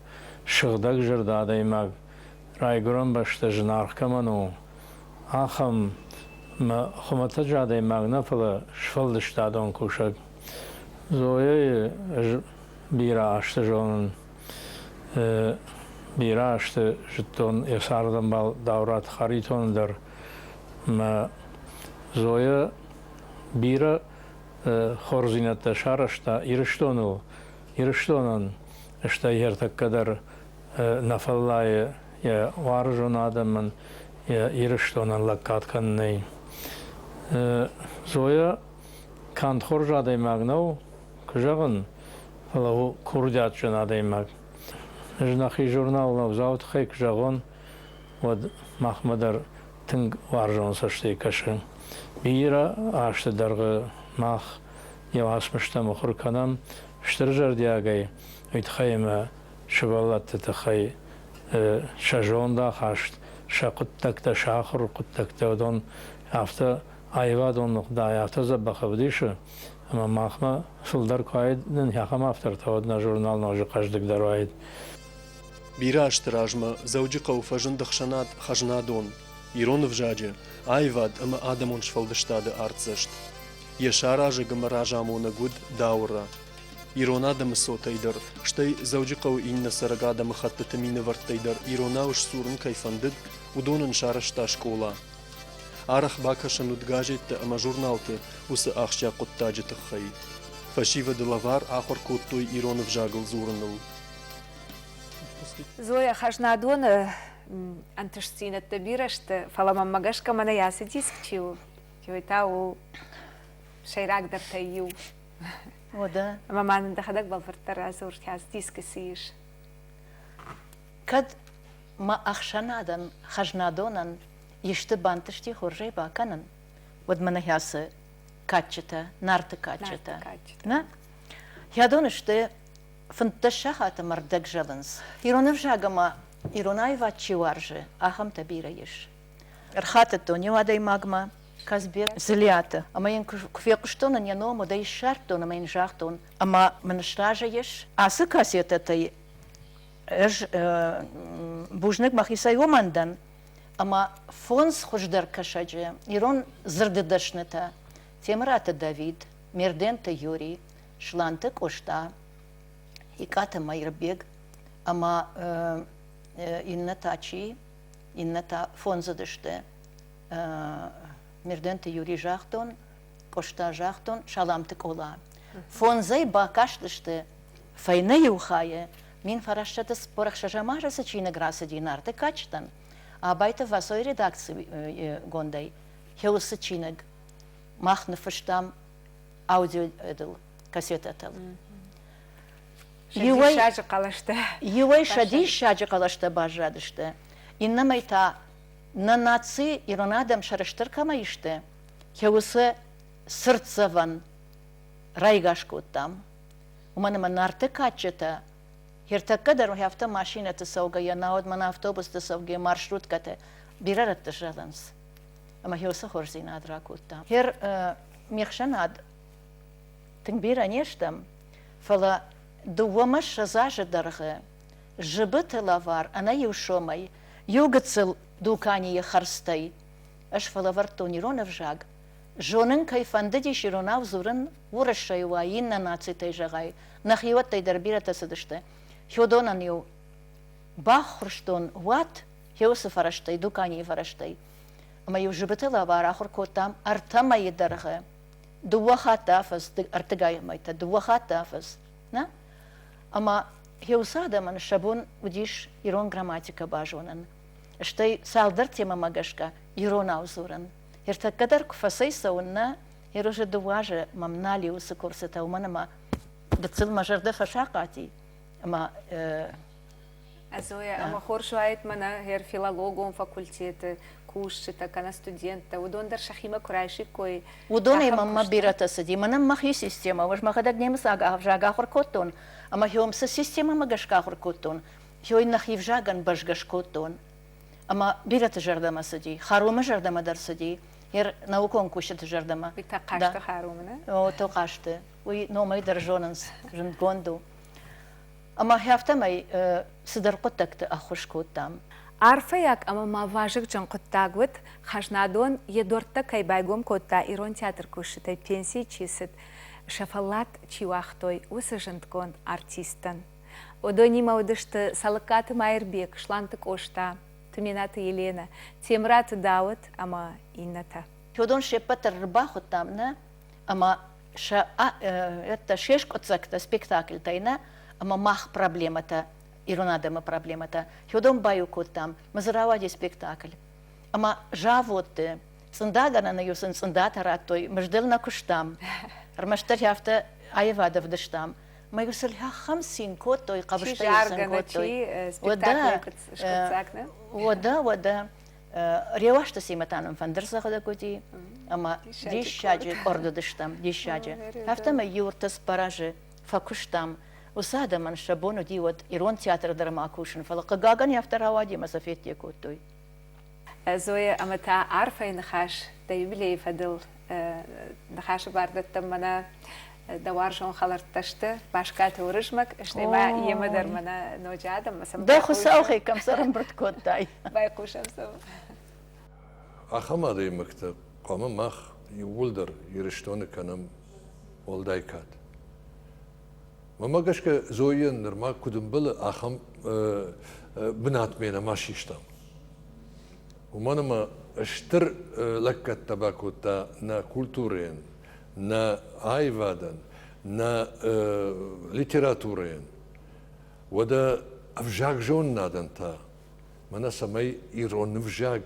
J: сыгъдӕгзӕрдӕ адӕймаг, райгуырӕн бӕстӕ зынаргъ кӕмӕн у, ахӕм мӕ хуымӕтӕджы адӕймаг нӕ, фӕлӕ сфӕлдыстадон кусӕг. Зояйы ӕз бирӕ азты зонын, бирӕ азты зыдтон йӕ цардӕмбал Даураты Харитоны дӕр. Мӕ Зоя бирӕ хорздзинӕдтӕ сарӕзта Ирыстоныл, Ирыстонӕн, стӕй ӕртӕккӕ дӕр нӕ фӕллайы йӕ уарзон адӕмӕн, йӕ Ирыстонӕн лӕггад кӕнынӕй. Зоя канд хорз адӕймаг нӕу, куы зӕгъын, фӕлӕ у курдиатджын адӕймаг. Ӕз нӕхи журнал Ногдзау тыххӕй куы зӕгъон, уӕд махмӕ дӕр тынг уарзон цӕстӕй кӕсы. Бирӕ азты дӕргъы мах йӕ уацмыстӕ мыхуыр кӕнӕм стыр зӕрдиагӕй, уый тыххӕй ӕмӕ сывӕллӕтты тыххӕй сӕ зондахаст, сӕ хъуыддӕгтӕ, сӕ ахуыры хъуыддӕгтӕ, уыдон афтӕ аивадон ныхъдӕй афтӕ дзӕбӕх ӕвдисы, ӕмӕ махмӕ фылдӕр куы уаид нын ахӕм автортӕ, уӕд нӕ журнал ноджы хъӕздыгдӕр уаид.
B: Бирӕ азты размӕ Дзӕуджыхъӕуы фӕзынд ӕхсӕнад Хӕзнадон, ирон ӕвзаджы, аивад ӕмӕ адӕмон сфӕлдыстады артдзӕст. Йӕ саразӕг ӕмӕ разамонӕг уыд Дауырӕ. Ирон адӕмы цотӕй дӕр, стӕй Дзӕуджыхъӕуы иннӕ цӕрӕг адӕмыхӕттыты минӕвӕрттӕй дӕр иронау сдзурын кӕй фӕндыд, уыдонӕн сарӕзта скъола. Арӕх бакӕсӕн уыд газеттӕ ӕмӕ журналты уыцы ахсджиаг хъуыддаджы тыххӕй. Фӕсивӕды лӕвар ахуыр кодтой ирон ӕвзагыл дзурыныл.
A: Зоя, Хӕзнадоны ӕнтыстдзинӕдтӕ бирӕ сты, фӕлӕ мӕнмӕ гӕсгӕ мӕнӕ ацы диск чи у, уый та у сӕйрагдӕртӕй иу.
C: Уӕдӕ?
A: Ӕмӕ ма нын дӕхӕдӕг бӕлвырддӕр радзур, ацы дискы цы ис?
C: Кӕд мӕ ӕхсӕнадӕн, хӕзнадонӕн исты бантысти хорзӕй бакӕнын, уӕд мӕнӕ ацы кадджытӕ, Нарты кадджытӕ. Нӕ? Хӕдон сты 15 сахаты мӕрдӕг зӕгъынц. Ирон ӕвзаг ӕмӕ ирон аивад чи уарзы, ахӕмтӕ бирӕ ис. Ӕрхатыдтон иу адӕймагмӕ, Казбек Дзылиаты, ӕмӕ йын куы фехъуыстон ын йӕ ном, уӕд ӕй ссардтон ӕмӕ йын загътон, ӕмӕ мын сразы ис. Ацы кассетӕтӕй ӕз бузныг мӕхицӕй уымӕн дӕн, ӕмӕ фондз хуыздӕр кӕсӕджы ирон дзырды дӕснытӕ Темыраты Давид, Мерденты Юрий, Сланты Къоста, Икъаты Мӕирбег ӕмӕ иннӕтӕ чи, иннӕтӕ фондзыдысты. Мерденты Юрий загътон, Къоста загътон, Саламты Къола. Фондзӕй бакастысты фӕйнӕ иу хайы. 1946 азы цы чиныг рацыди Нарты кадджытӕн, Абайты Васойы редакцигондӕй, уыцы чиныг мах ныффыстам аудиодыл, кассетӕтыл.
A: Диссаджы хъӕлӕстӕ.
C: Иуӕй сӕ диссаджы хъӕлӕстӕ баззадысты, иннӕмӕй та нӕ наци ирон адӕм сӕрыстыр кӕмӕй сты, уыцы цыртдзӕвӕн райгас кодтам. Уымӕн ӕмӕ Нарты кадджытӕ ӕртӕккӕ дӕр афтӕ машинӕты цӕугӕйӕ, науӕд мӕнӕ автобусты цӕугӕйӕ, маршруткӕты бирӕ рӕтты зӕгъынц. Ӕмӕ уыцы хорздзинад ракодта. Хер ме хсӕнад тынг бирӕ не стӕм, фӕлӕ дыууӕмӕ ссӕдз азы дӕргъы зыбыты лӕвар ӕнӕ иу сомӕй, иу гыццыл дуканийы хӕрдзтӕй ӕз фӕлӕвӕрдтон ирон ӕвзаг, зонын кӕй фӕндыдис иронау дзурын, уырыссӕй уа, иннӕ нацитӕй зӕгъай, нӕхиуӕттӕй дӕр бирӕтӕ цыдысты. Уыдонӕн-иу баххуырстон уат хеусы фӕрӕзтӕй, дуканийы фӕрӕзтӕй. Ӕмӕ-иу зыбыты лӕвар ахуыр кодтам ӕртӕ мӕйы дӕргъы. Дыууӕ хатты афӕдз, ӕртыгай мӕйтӕ, дыууӕ хатты афӕдз. Нӕ? Ӕмӕ хеусы адӕмӕн сӕ бон уыдис ирон грамматикӕ базонын, стӕй цалдӕр темӕмӕ гӕсгӕ иронау дзурын. Ӕртӕккӕ дӕр куы фӕцӕйцӕуын, нӕ, Ерозы дыууӕ азы мӕм нал и уыцы курсытӕ, уымӕн ӕмӕ гыццыл мӕ зӕрдӕ фӕсахъати ӕмӕ
A: Зоя, ӕмӕ хорз уаид мӕнӕ филологон факультеты кусджытӕ кӕнӕ студенттӕ, уыдон дӕр сӕхимӕ куы райсиккой.
C: Уыдонӕй мӕнмӕ бирӕтӕ цыди. Мӕнӕн мӕхи системӕ, ӕз мӕхӕдӕг немыцаг ӕвзаг ахуыр кодтон, ӕмӕ хиом цы системӕмӕ гӕсгӕ ахуыр кодтон, хиой нӕхи взагӕн бӕзгӕ скодтон. Ӕмӕ бирӕты зӕрдӕмӕ цыди, Харумы зӕрдӕмӕ дӕр цыди, йе наукон кусджыты зӕрдӕмӕ.
A: Уый та хъазты Харум, нӕ?
C: О, то хъазты. Уый номӕй дӕр зонынц, зындгонд у. Ӕмӕ афтӕмӕй цыдӕр хъуыддӕгты ӕххуыс кодтам.
A: Арфӕйаг ӕмӕ ма вазыгджын хъуыддаг уыд, Хӕзнадон йӕ дуӕрттӕ кӕй байгом кодта ирон театры кусджытӕй пенсийы чи цыд, сӕ фӕллад чи уагътой, уыцы зындгонд артисттӕн. Уыдонимӕ уыдысты Цӕлыккаты Маирбег, Сланты Къоста, Туменаты Еленӕ, Темыраты Дауыт ӕмӕ иннӕтӕ.
C: Уыдон се ппӕт дӕр ӕрбахуыдтам нӕ, ӕмӕ сӕ се скъуыддзӕгтӕ спектакльтӕй нӕ, ӕмӕ мах проблемӕтӕ, ирон адӕмы проблемӕтӕ, уыдон баиу кодтам, мӕ дзы рауади спектакль. Ӕмӕ заводты цъындагӕнӕны-иу сын цъындатӕ радтой, мыздыл нӕ куыстам, ӕрмӕстдӕр афтӕ аивад ӕвдыстам. Мӕ сыл ахӕм цин кодтой, хъӕбыстӕ сын кодтой. Уӕдӕ, уӕдӕ, Реуазты Симӕ та нын фӕндырдзӕгъдӕг уыди, ӕмӕ диссаджы къорд уыдыстӕм, диссаджы. Афтӕмӕй иу ӕртӕ цыппар азы фӕкуыстам. Уыцы адӕмӕн сӕ бон уыди уӕд ирон театры дӕр ма кусын, фӕлӕ хъыгагӕн афтӕ рауади ӕмӕ сӕ федде кодтой.
A: Зоя, ӕмӕ та арфӕйы ныхас дӕ юбилейы фӕдыл ныхасы бар дӕттӕм мӕнӕ дӕ уарзон хӕлӕрттӕ сты Баскаты Уырызмӕг, стӕй ма йемӕ дӕр мӕнӕ ноджы адӕммӕ сӕм
C: Дӕ Хуыцаухӕй кӕм сӕрӕмбырд кодтай.
A: Байхъусӕм сӕм.
K: Ахӕм адӕймӕгтӕ хъуамӕ мах иууылдӕр Ирыстоны кӕнӕм уӕлдай кад. Мӕнмӕ гӕсгӕ Зойӕн нырма куыд ӕмбӕлы, ахӕм бынатмӕ нӕма систам. Уымӕн ӕмӕ стыр лӕггӕдтӕ бакодта нӕ культурӕйӕн, нӕ аивадӕн, нӕ литературӕйӕн. Уӕдӕ ӕвзагзонынадӕн та, мӕнӕ цӕмӕй ирон ӕвзаг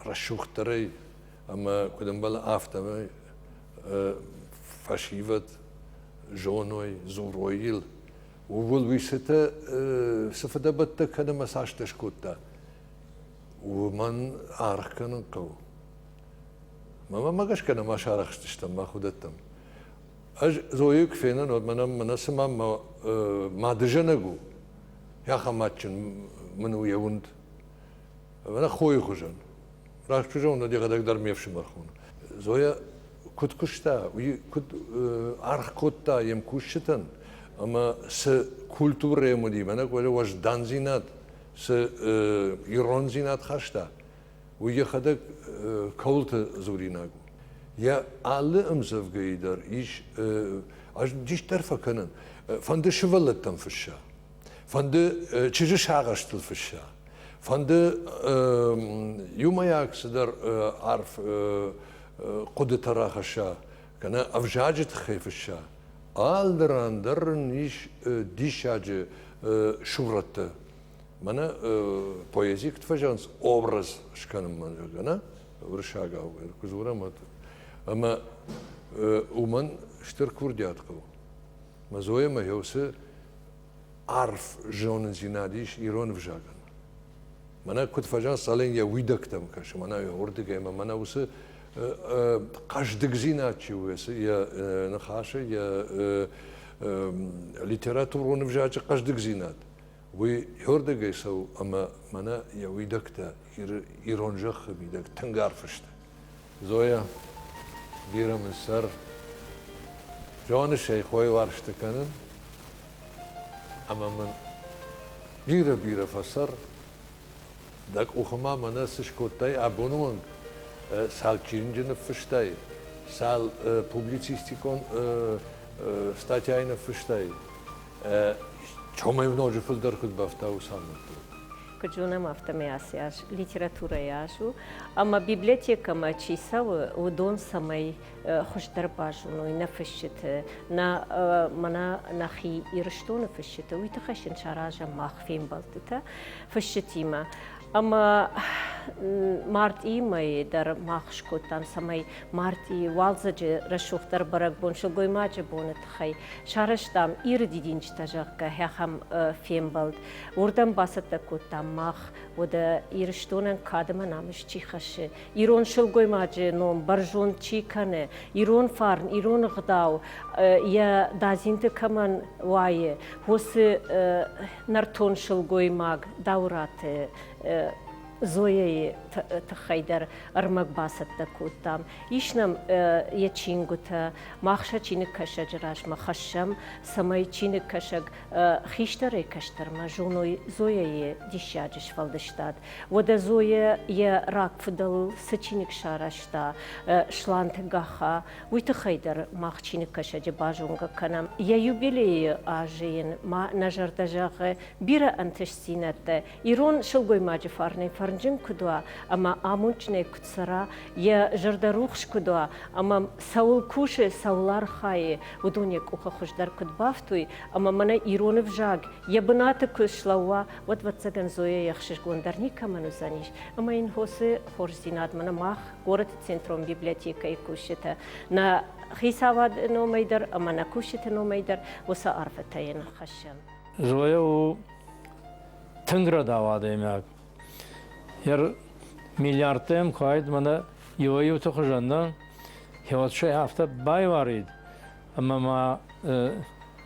K: рӕсугъддӕрӕй ӕмӕ куыд ӕмбӕлы, афтӕмӕй фӕсивӕд зоной, дзурой йыл, ууыл уый цытӕ цы фыдӕбӕттӕ кӕны ӕмӕ цастӕ скодта, уымӕн аргъ кӕнын хъӕуы. Мӕнмӕ гӕсгӕ нӕма сарӕхстыстӕм мах уыдӕттӕм. Ӕз Зойы куы фенын, уӕд мӕнӕн мӕнӕ цыма мӕ мадызӕнӕг у, ахӕм адджын мын у йӕ уынд. Мӕнӕ хойы хуызӕн. Раст куы зӕгъон, уӕд йӕхӕдӕг дӕр ме фсымӕр хоны. Зоя куыд куыста, уый куыд аргъ кодта йе мкусджытӕн ӕмӕ цы культурӕ йӕм уыди, мӕнӕ уӕздандзинад, цы ирондзинад хаста, уый йӕхӕдӕг кӕуылты дзуринаг у. Йӕ алы ӕмдзӕвгӕйы дӕр ис, ӕз дис дӕр фӕкӕнын, фӕнды сывӕллӕттӕм фысса, фӕнды чызджы сагъӕстыл фысса, фӕнды иумӕйаг цыдӕр арф хъуыдытӕ рахӕсса, кӕнӕ ӕвзаджы тыххӕй фысса. Алы ран дӕр ын ис диссаджы сурӕттӕ. Мӕнӕ поэзи куыд фӕзӕгъынц, образ скӕнынмӕ, зӕгъгӕ, нӕ? Уырыссагау куы дзурӕм, уӕд. Ӕмӕ уымӕн стыр курдиат хъӕуы. Мӕ Зоямӕ уыцы арф зонындзинад ис ирон ӕвзагӕн. Мӕнӕ куыд фӕзӕгъынц, цалынмӕ йӕ уидӕгтӕм кӕсы, мӕнӕ уырдыгӕй ӕмӕ мӕнӕ уыцы хъӕздыгдзинад чи у йӕ ныхасы, йӕ литературон ӕвзаджы хъӕздыгдзинад, уый уырдыгӕй цӕуы ӕмӕ мӕнӕ йӕ уидӕгтӕ ирон зӕххы мидӕг тынг арф сты. Зоя, бирӕ мын цӕр. Зоныс ӕй, хойы уарзты кӕнын ӕмӕ мын бирӕ-бирӕ фӕцӕр. Дӕ къухы ма мӕнӕ цы скодтай абоны онг, цал чиныджы ныффыстай, цал публицистикон статьяйы ныффыстай, цӕмӕй ноджы фылдӕр куыд бафта уыцы амӕндтыл.
L: Куыд зонӕм, афтӕмӕй ацы аз литературӕйы аз у, ӕмӕ библиотекӕмӕ чи цӕуы, уыдон цӕмӕй хуыздӕр базоной нӕ фысджыты, нӕ мӕнӕ нӕхи Ирыстоны фысджыты, уый тыххӕй сын саразӕм мах фембӕлдтытӕ фысджытимӕ. Ӕмӕ мартъийы мӕйы дӕр мах скодтам, цӕмӕй мартъийы уалдзӕджы рӕсугъддӕр бӕрӕгбон сылгоймаджы боны тыххӕй сарӕзтам Иры дидинджытӕ, зӕгъгӕ, ахӕм фембӕлд. Уырдӕм бацӕттӕ кодтам мах, уӕдӕ Ирыстонӕн кад ӕмӕ намыс чи хӕссы, ирон сылгоймаджы ном бӕрзонд чи кӕны, ирон фарн, ирон ӕгъдау йӕ дадзинты кӕмӕн уайы, уыцы нӕртон сылгоймаг Дауыраты Зояйы тыххӕй дӕр ӕрмӕг бацӕттӕ кодтам. Ис нӕм йӕ чингуытӕ, мах сӕ чиныгкӕсӕджы размӕ хӕссӕм, цӕмӕй чиныгкӕсӕг хистӕрӕй кӕстӕрмӕ зоной Зояйы диссаджы сфӕлдыстад. Уӕдӕ Зоя йӕ рагфыдӕлыл цы чиныг сарӕзта, Сланты Гаха, уый тыххӕй дӕр мах чиныгкӕсӕджы базонгӕ кӕнӕм. Йӕ юбилейы азы йын ма нӕ зӕрдӕ зӕгъы бирӕ ӕнтыстдзинӕдтӕ, ирон сылгоймаджы фарнӕй фӕрнджын куыд уа ӕмӕ амондджынӕй куыд цӕра, йӕ зӕрдӕ рухс куыд уа ӕмӕ цӕуыл кусы, цӕуыл архайы, уыдон йӕ къухы хуыздӕр куыд бафтой ӕмӕ мӕнӕ ирон ӕвзаг йӕ бынаты куы слӕууа, уӕд, ӕвӕццӕгӕн, Зояйы ӕхсызгон дӕр никӕмӕн уыдзӕнис. Ӕмӕ йын хосы хорздзинад мӕнӕ мах, горӕты центрон библиотекӕйы кусджытӕ, нӕ хицауады номӕй дӕр ӕмӕ нӕ кусджыты номӕй дӕр уыцы арфӕтӕ йын хӕссӕм.
J: Зоя у тынг рӕдау адӕймаг. Йӕ миллиардтӕм куы уаид, мӕнӕ иуӕй-иуты хуызӕн нӕ, уӕд сӕ афтӕ байуарид, ӕмӕ ма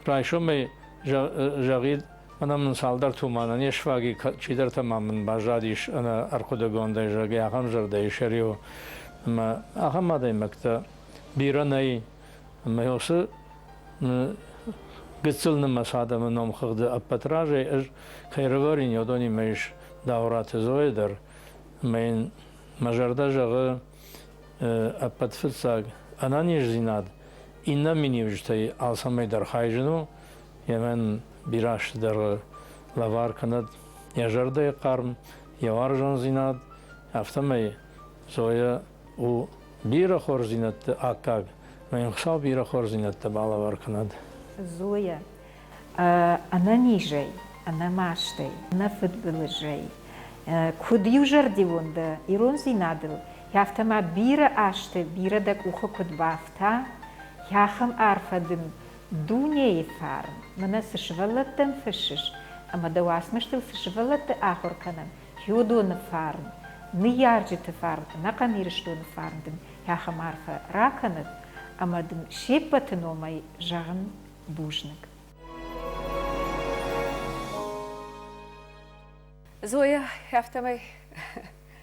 J: райсомӕй зӕгъид, мӕнӕ мын цалдӕр туманы не сфаг и, чидӕртӕ ма мын баззадис ӕнӕ ӕрхъуыдыгондӕй, зӕгъгӕ, ахӕм зӕрдӕйы сӕр-иу. Ӕмӕ ахӕм адӕймӕгтӕ бирӕ нӕй. Ӕмӕ уыцы гыццыл нымӕц адӕмы номхыгъды ӕппӕт разӕй ӕз кӕй рывӕрин, уыдонимӕ ис Дауыраты Зоя дӕр. Ӕмӕ йын мӕ зӕрдӕ зӕгъы ӕппӕт фыццаг ӕнӕниздзинад иннӕ миниуджытӕй алцӕмӕй дӕр хайджын у, йемӕ бирӕ азты дӕргъы лӕвар кӕнӕд йӕ зӕрдӕйы хъарм, йӕ уарзондзинад, афтӕмӕй Зоя у бирӕ хорздзинӕдты аккаг, ӕмӕ йын Хуыцау бирӕ хорздзинӕдтӕ балӕвар кӕнӕд.
E: Зоя, ӕнӕнизӕй, ӕнӕмастӕй, ӕнӕфыдбылызӕй, куыд иузӕрдион дӕ ирондзинадыл, афтӕ ма бирӕ азты бирӕ дӕ къухы куыд бафта, ахӕм арфӕ дын дунейы фарн, мӕнӕ цы сывӕллӕттӕн фыссыс ӕмӕ дӕ уацмыстыл цы сывӕллӕтты ахуыр кӕнӕм, уыдоны фарн, ныййарджыты фарн, ӕнӕхъӕн Ирыстоны фарн дын ахӕм арфӕ ракӕнӕд ӕмӕ дын се ппӕты номӕй зӕгъын бузныг.
A: Зоя, афтӕмӕй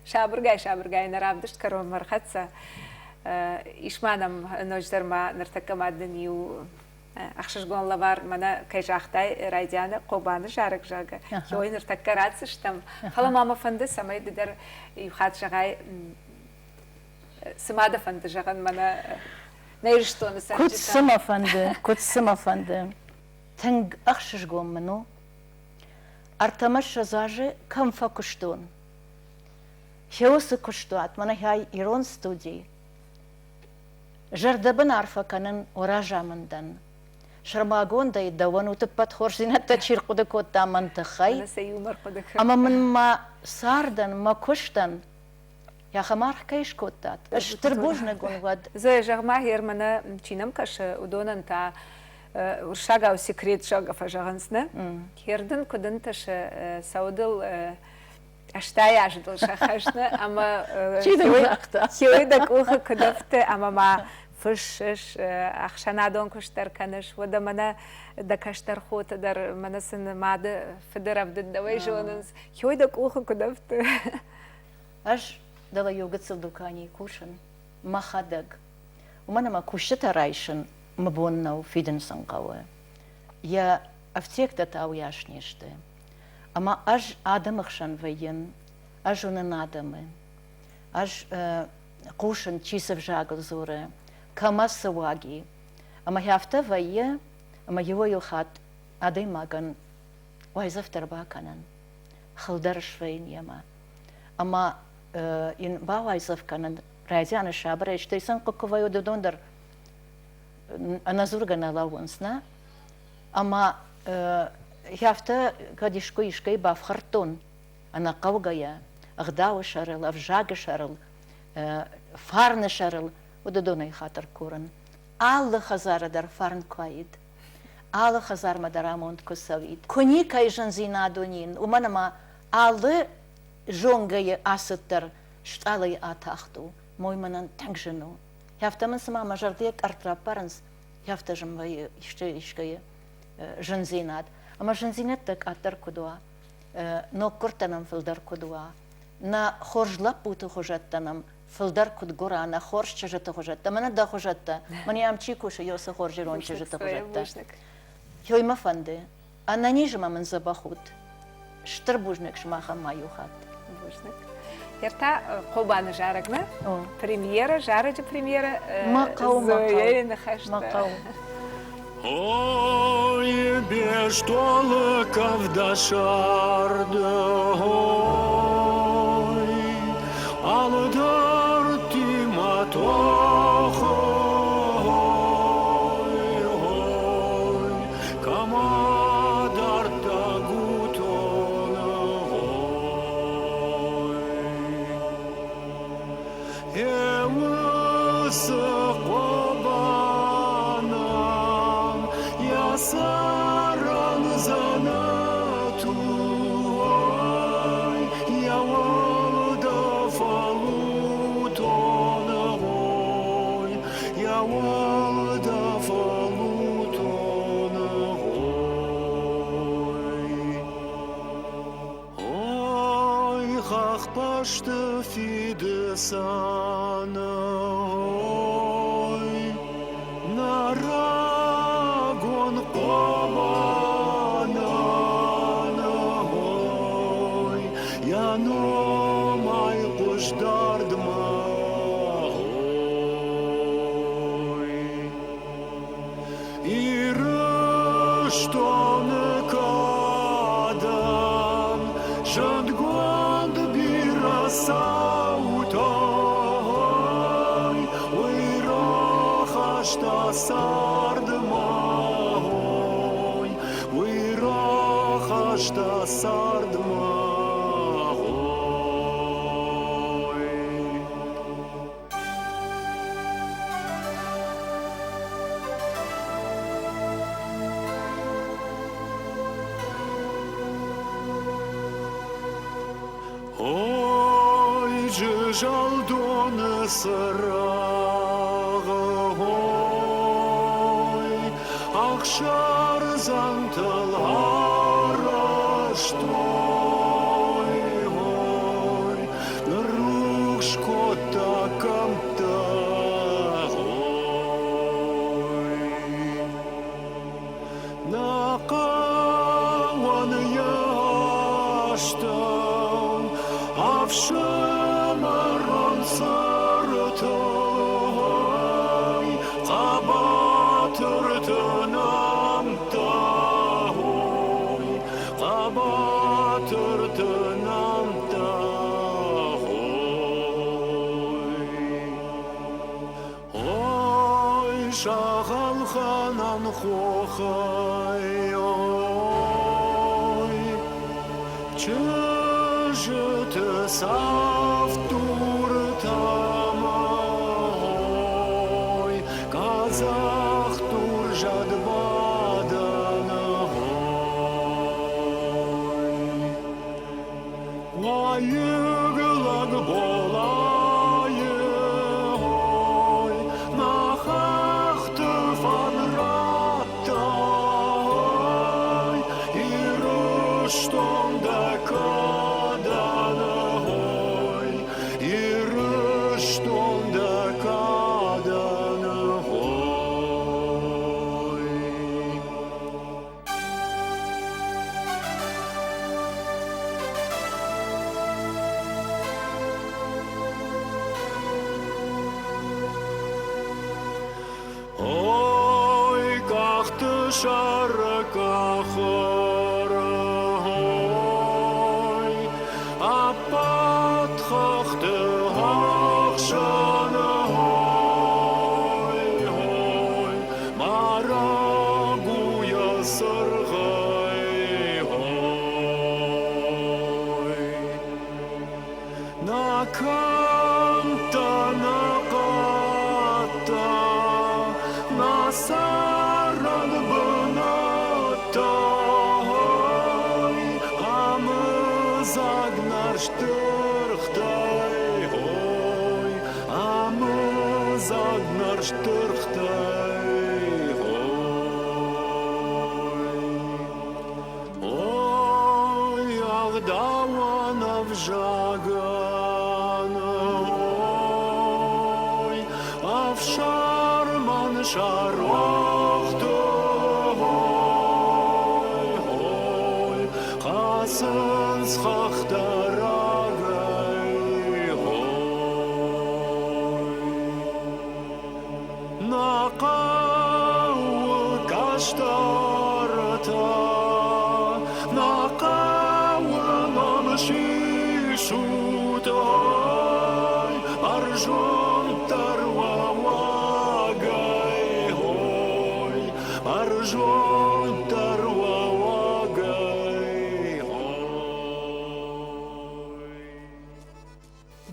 A: сабыргай-сабыргай нӕ равдыст кӕронмӕ ӕрхӕццӕ. Ис ма нӕм ноджыдӕр ма ныртӕккӕ ма дын иу ӕхсызгон лӕвар мӕнӕ кӕй загътай райдианы Хъобаны зарӕг, зӕгъгӕ, ой ныртӕккӕ ратдзыстӕм. Фӕлӕ ма мӕ фӕнды, цӕмӕй ды дӕр иу хатт зӕгъай, цы ма дӕ фӕнды зӕгъын мӕнӕ нӕ Ирыстоны цӕрджытӕн?
C: Куыд цы мӕ фӕнды, куыд цы мӕ фӕнды. Тынг ӕхсызгон мын у, ӕртӕмӕ-ссӕдз азы кӕм фӕкуыстон, уыцы куыстуат, мӕнӕ ирон студи, зӕрдӕбын арфӕ кӕнын уӕ разамындӕн. Сӕрмагондӕй дӕуӕн утыппӕт хорздзинӕдтӕ чи рхъуыды кодта мӕн тыххӕй. Ӕмӕ мын мӕ цардӕн, мӕ куыстӕн ахӕм аргъ кӕй скодтат. Стыр бузныг уын уӕд.
A: Зоя, зӕгъ-ма, Германы чи нӕм кӕсы, уыдонӕн та уырыссагау секрет, зӕгъгӕ, фӕзӕгъынц, нӕ? Хердын куыд ӕнтысы, цӕуыдыл 80 азы дыл сӕххӕст нӕ ӕмӕ
C: Чи дын загъта?
A: Хиуӕй дӕ къухы куыд ӕфты ӕмӕ ма фыссыс, ӕхсӕнадон куыст дӕр кӕныс, уӕдӕ мӕнӕ дӕ кӕстӕр хоты дӕр мӕнӕ сын мады фыды рӕвдыд дӕуӕй зонынц. Хиуӕй дӕ къухы куыд ӕфты?
C: Ӕз дӕлӕ иу гыццыл дуканийы кусын мӕхӕдӕг. Уымӕн ӕмӕ кусджытӕ райсын мӕ бон нӕу, фидын сын хъӕуы. Йӕ ӕфтиӕгтӕ та уыйас не сты. Ӕмӕ ӕз адӕмы хсӕн вӕййын, ӕз уынын адӕмы. Ӕз хъусын, чи цы взагыл дзуры, кӕмӕ цы уаг и. Ӕмӕ афтӕ вӕййы, ӕмӕ иуӕй-иу хатт адӕймагӕн уайдзӕф дӕр бакӕнын, хыл дӕр свӕййын йемӕ. Ӕмӕ йын бауайдзӕф кӕнын райдианы сабырӕй, стӕй сын хъыг куы вӕййы, уыдон дӕр ӕнӕдзургӕ нӕ лӕууынц, нӕ? Ӕмӕ афтӕ кӕд искуы искӕй бафхӕрдтон ӕнӕхъӕугӕйӕ, ӕгъдауы сӕрыл, ӕвзагы сӕрыл, фарны сӕрыл, уыдонӕй хатыр курын. Алы хӕдзары дӕр фарн куы уаид, алы хӕдзармӕ дӕр амонд куы цӕуид. Куы никӕй зындзинад уынин, уымӕн ӕмӕ алы зонгӕйы ацыд дӕр стъалыйы атахт у, мой мӕнӕн тынг зын у. Афтӕ мын цыма мӕ зӕрдӕйы къӕртт раппарынц, афтӕ зын вӕййы искӕйы зындзинад. Ӕмӕ зындзинӕдтӕ къаддӕр куыд уа, ноггуырдтӕ нӕм фылдӕр куыд уа, нӕ хорз лӕппуты хуызӕттӕ нӕм фылдӕр куыд гуыра, нӕ хорз чызджыты хуызӕттӕ, мӕнӕ дӕ хуызӕттӕ, мӕнӕ ам чи кусы, цы хорз ирон чызджыты хуызӕттӕ. Ёй мӕ фӕнды, ӕнӕниз ӕмӕ мын дзӕбӕх ут. Стыр бузныг сымахӕн ма иу хатт.
A: Бузныг. Теперь та Хъобаны зарӕг, нӕ? Премьера, зарӕджы премьера.
C: Мӕ хъӕу, мӕ хъӕу. Мӕ хъӕу.
M: Ой, бестолы кӕвдӕсарды, ой, алыдартимӕ тохы, ой, ой, кӕмӕдӕртӕ гутоны, ой. Еусы Хъобанӕн йӕ сӕрӕн дзӕнӕт у, ой, йӕ уӕлдӕф ӕлутон, ой, йӕ уӕлдӕф ӕлутон, ой. Ой, хӕхбӕсты фидыцӕн, ой, нӕ рагон Хъобанӕн, ой, йӕ ном айхъуыст дардмӕ, ой. Ирыстоны кадӕн зындгонд бирӕ цаутӕй уый рахаста цардмӕ, ой, уый рахаста цардмӕ, ой. Ой, Джызӕлдоны цырагъ, ой, ӕхсӕрдзӕнтыл арӕзт, ой, ой, Ныррухс кодта кӕмттӕ, ой. Нӕ хъӕуӕн йӕ астӕу ӕфсымӕрон цӕрты, ой, хъӕбатырты нӕмттӕ, ой, хъӕбатырты нӕмттӕ, ой. Ой, сахалханам хохӕй, ой, чызджыты цавддуртӕ мӕ ой, къӕдзӕхдур зӕдбадӕны ой. Уӕйыг лӕг Болайы ой, нӕ хӕхты фӕнрадта, ой, Ирыстон дӕ кадӕн, ой, Ирыстон дӕ кадӕн, ой. Ой, къӕхты сӕры къахыр, ой, ӕппӕт хӕхты ӕхсӕн, ой, ой, Марагуйӕ цыргъӕй, ой. Нӕ кӕмттӕ, нӕ хъӕдтӕ, нӕ цӕрӕн бынӕттӕ, ой, ӕмыдзаг нарстыргътӕй, ой, ӕмыдзаг нарстыргътӕй, ой. Ой, ӕгъдауӕн ӕвзагӕн, ой, ӕфсармӕн сарохты, ой, ой, хӕцынц хӕхтӕ рагӕй, ой. Нӕ хъӕуы кӕстӕртӕ, нӕ хъӕуы ном сисут, ой, бӕрзонддӕр уӕ уагӕй, ой, бӕрзонддӕр уӕ уагӕй, ой.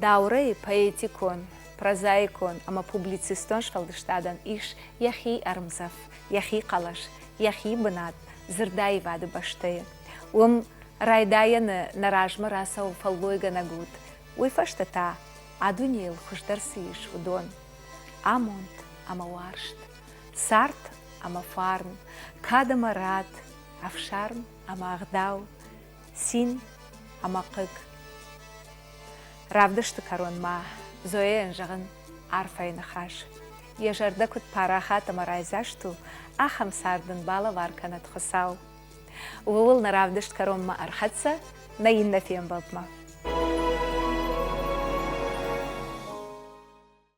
A: Даурӕйы поэтикон, прозаикон ӕмӕ публицистон сфӕлдыстадӕн ис йӕхи ӕрмдзӕф, йӕхи хъӕлӕс, йӕхи бынат дзырдаивады бӕстӕйы. Уым райдайӕны нӕ размӕ рацӕуы фӕллойгӕнӕг уд, уый фӕстӕ та а дунейыл хуыздӕр цы ис, уыдон. Амонд ӕмӕ уарзт, цард ӕмӕ фарн, кад ӕмӕ рад, ӕфсарм ӕмӕ ӕгъдау, цин ӕмӕ хъыг. Равдысты кӕрон ма Зояйӕн зӕгъын арфӕйы ныхас. Йӕ зӕрдӕ куыд парахат ӕмӕ райдзаст у, ахӕм цард ын балӕвар кӕнӕд Хуыцау. Ууыл нӕ равдыст кӕронмӕ ӕрхӕццӕ, нӕ иннӕ фембӕлдмӕ.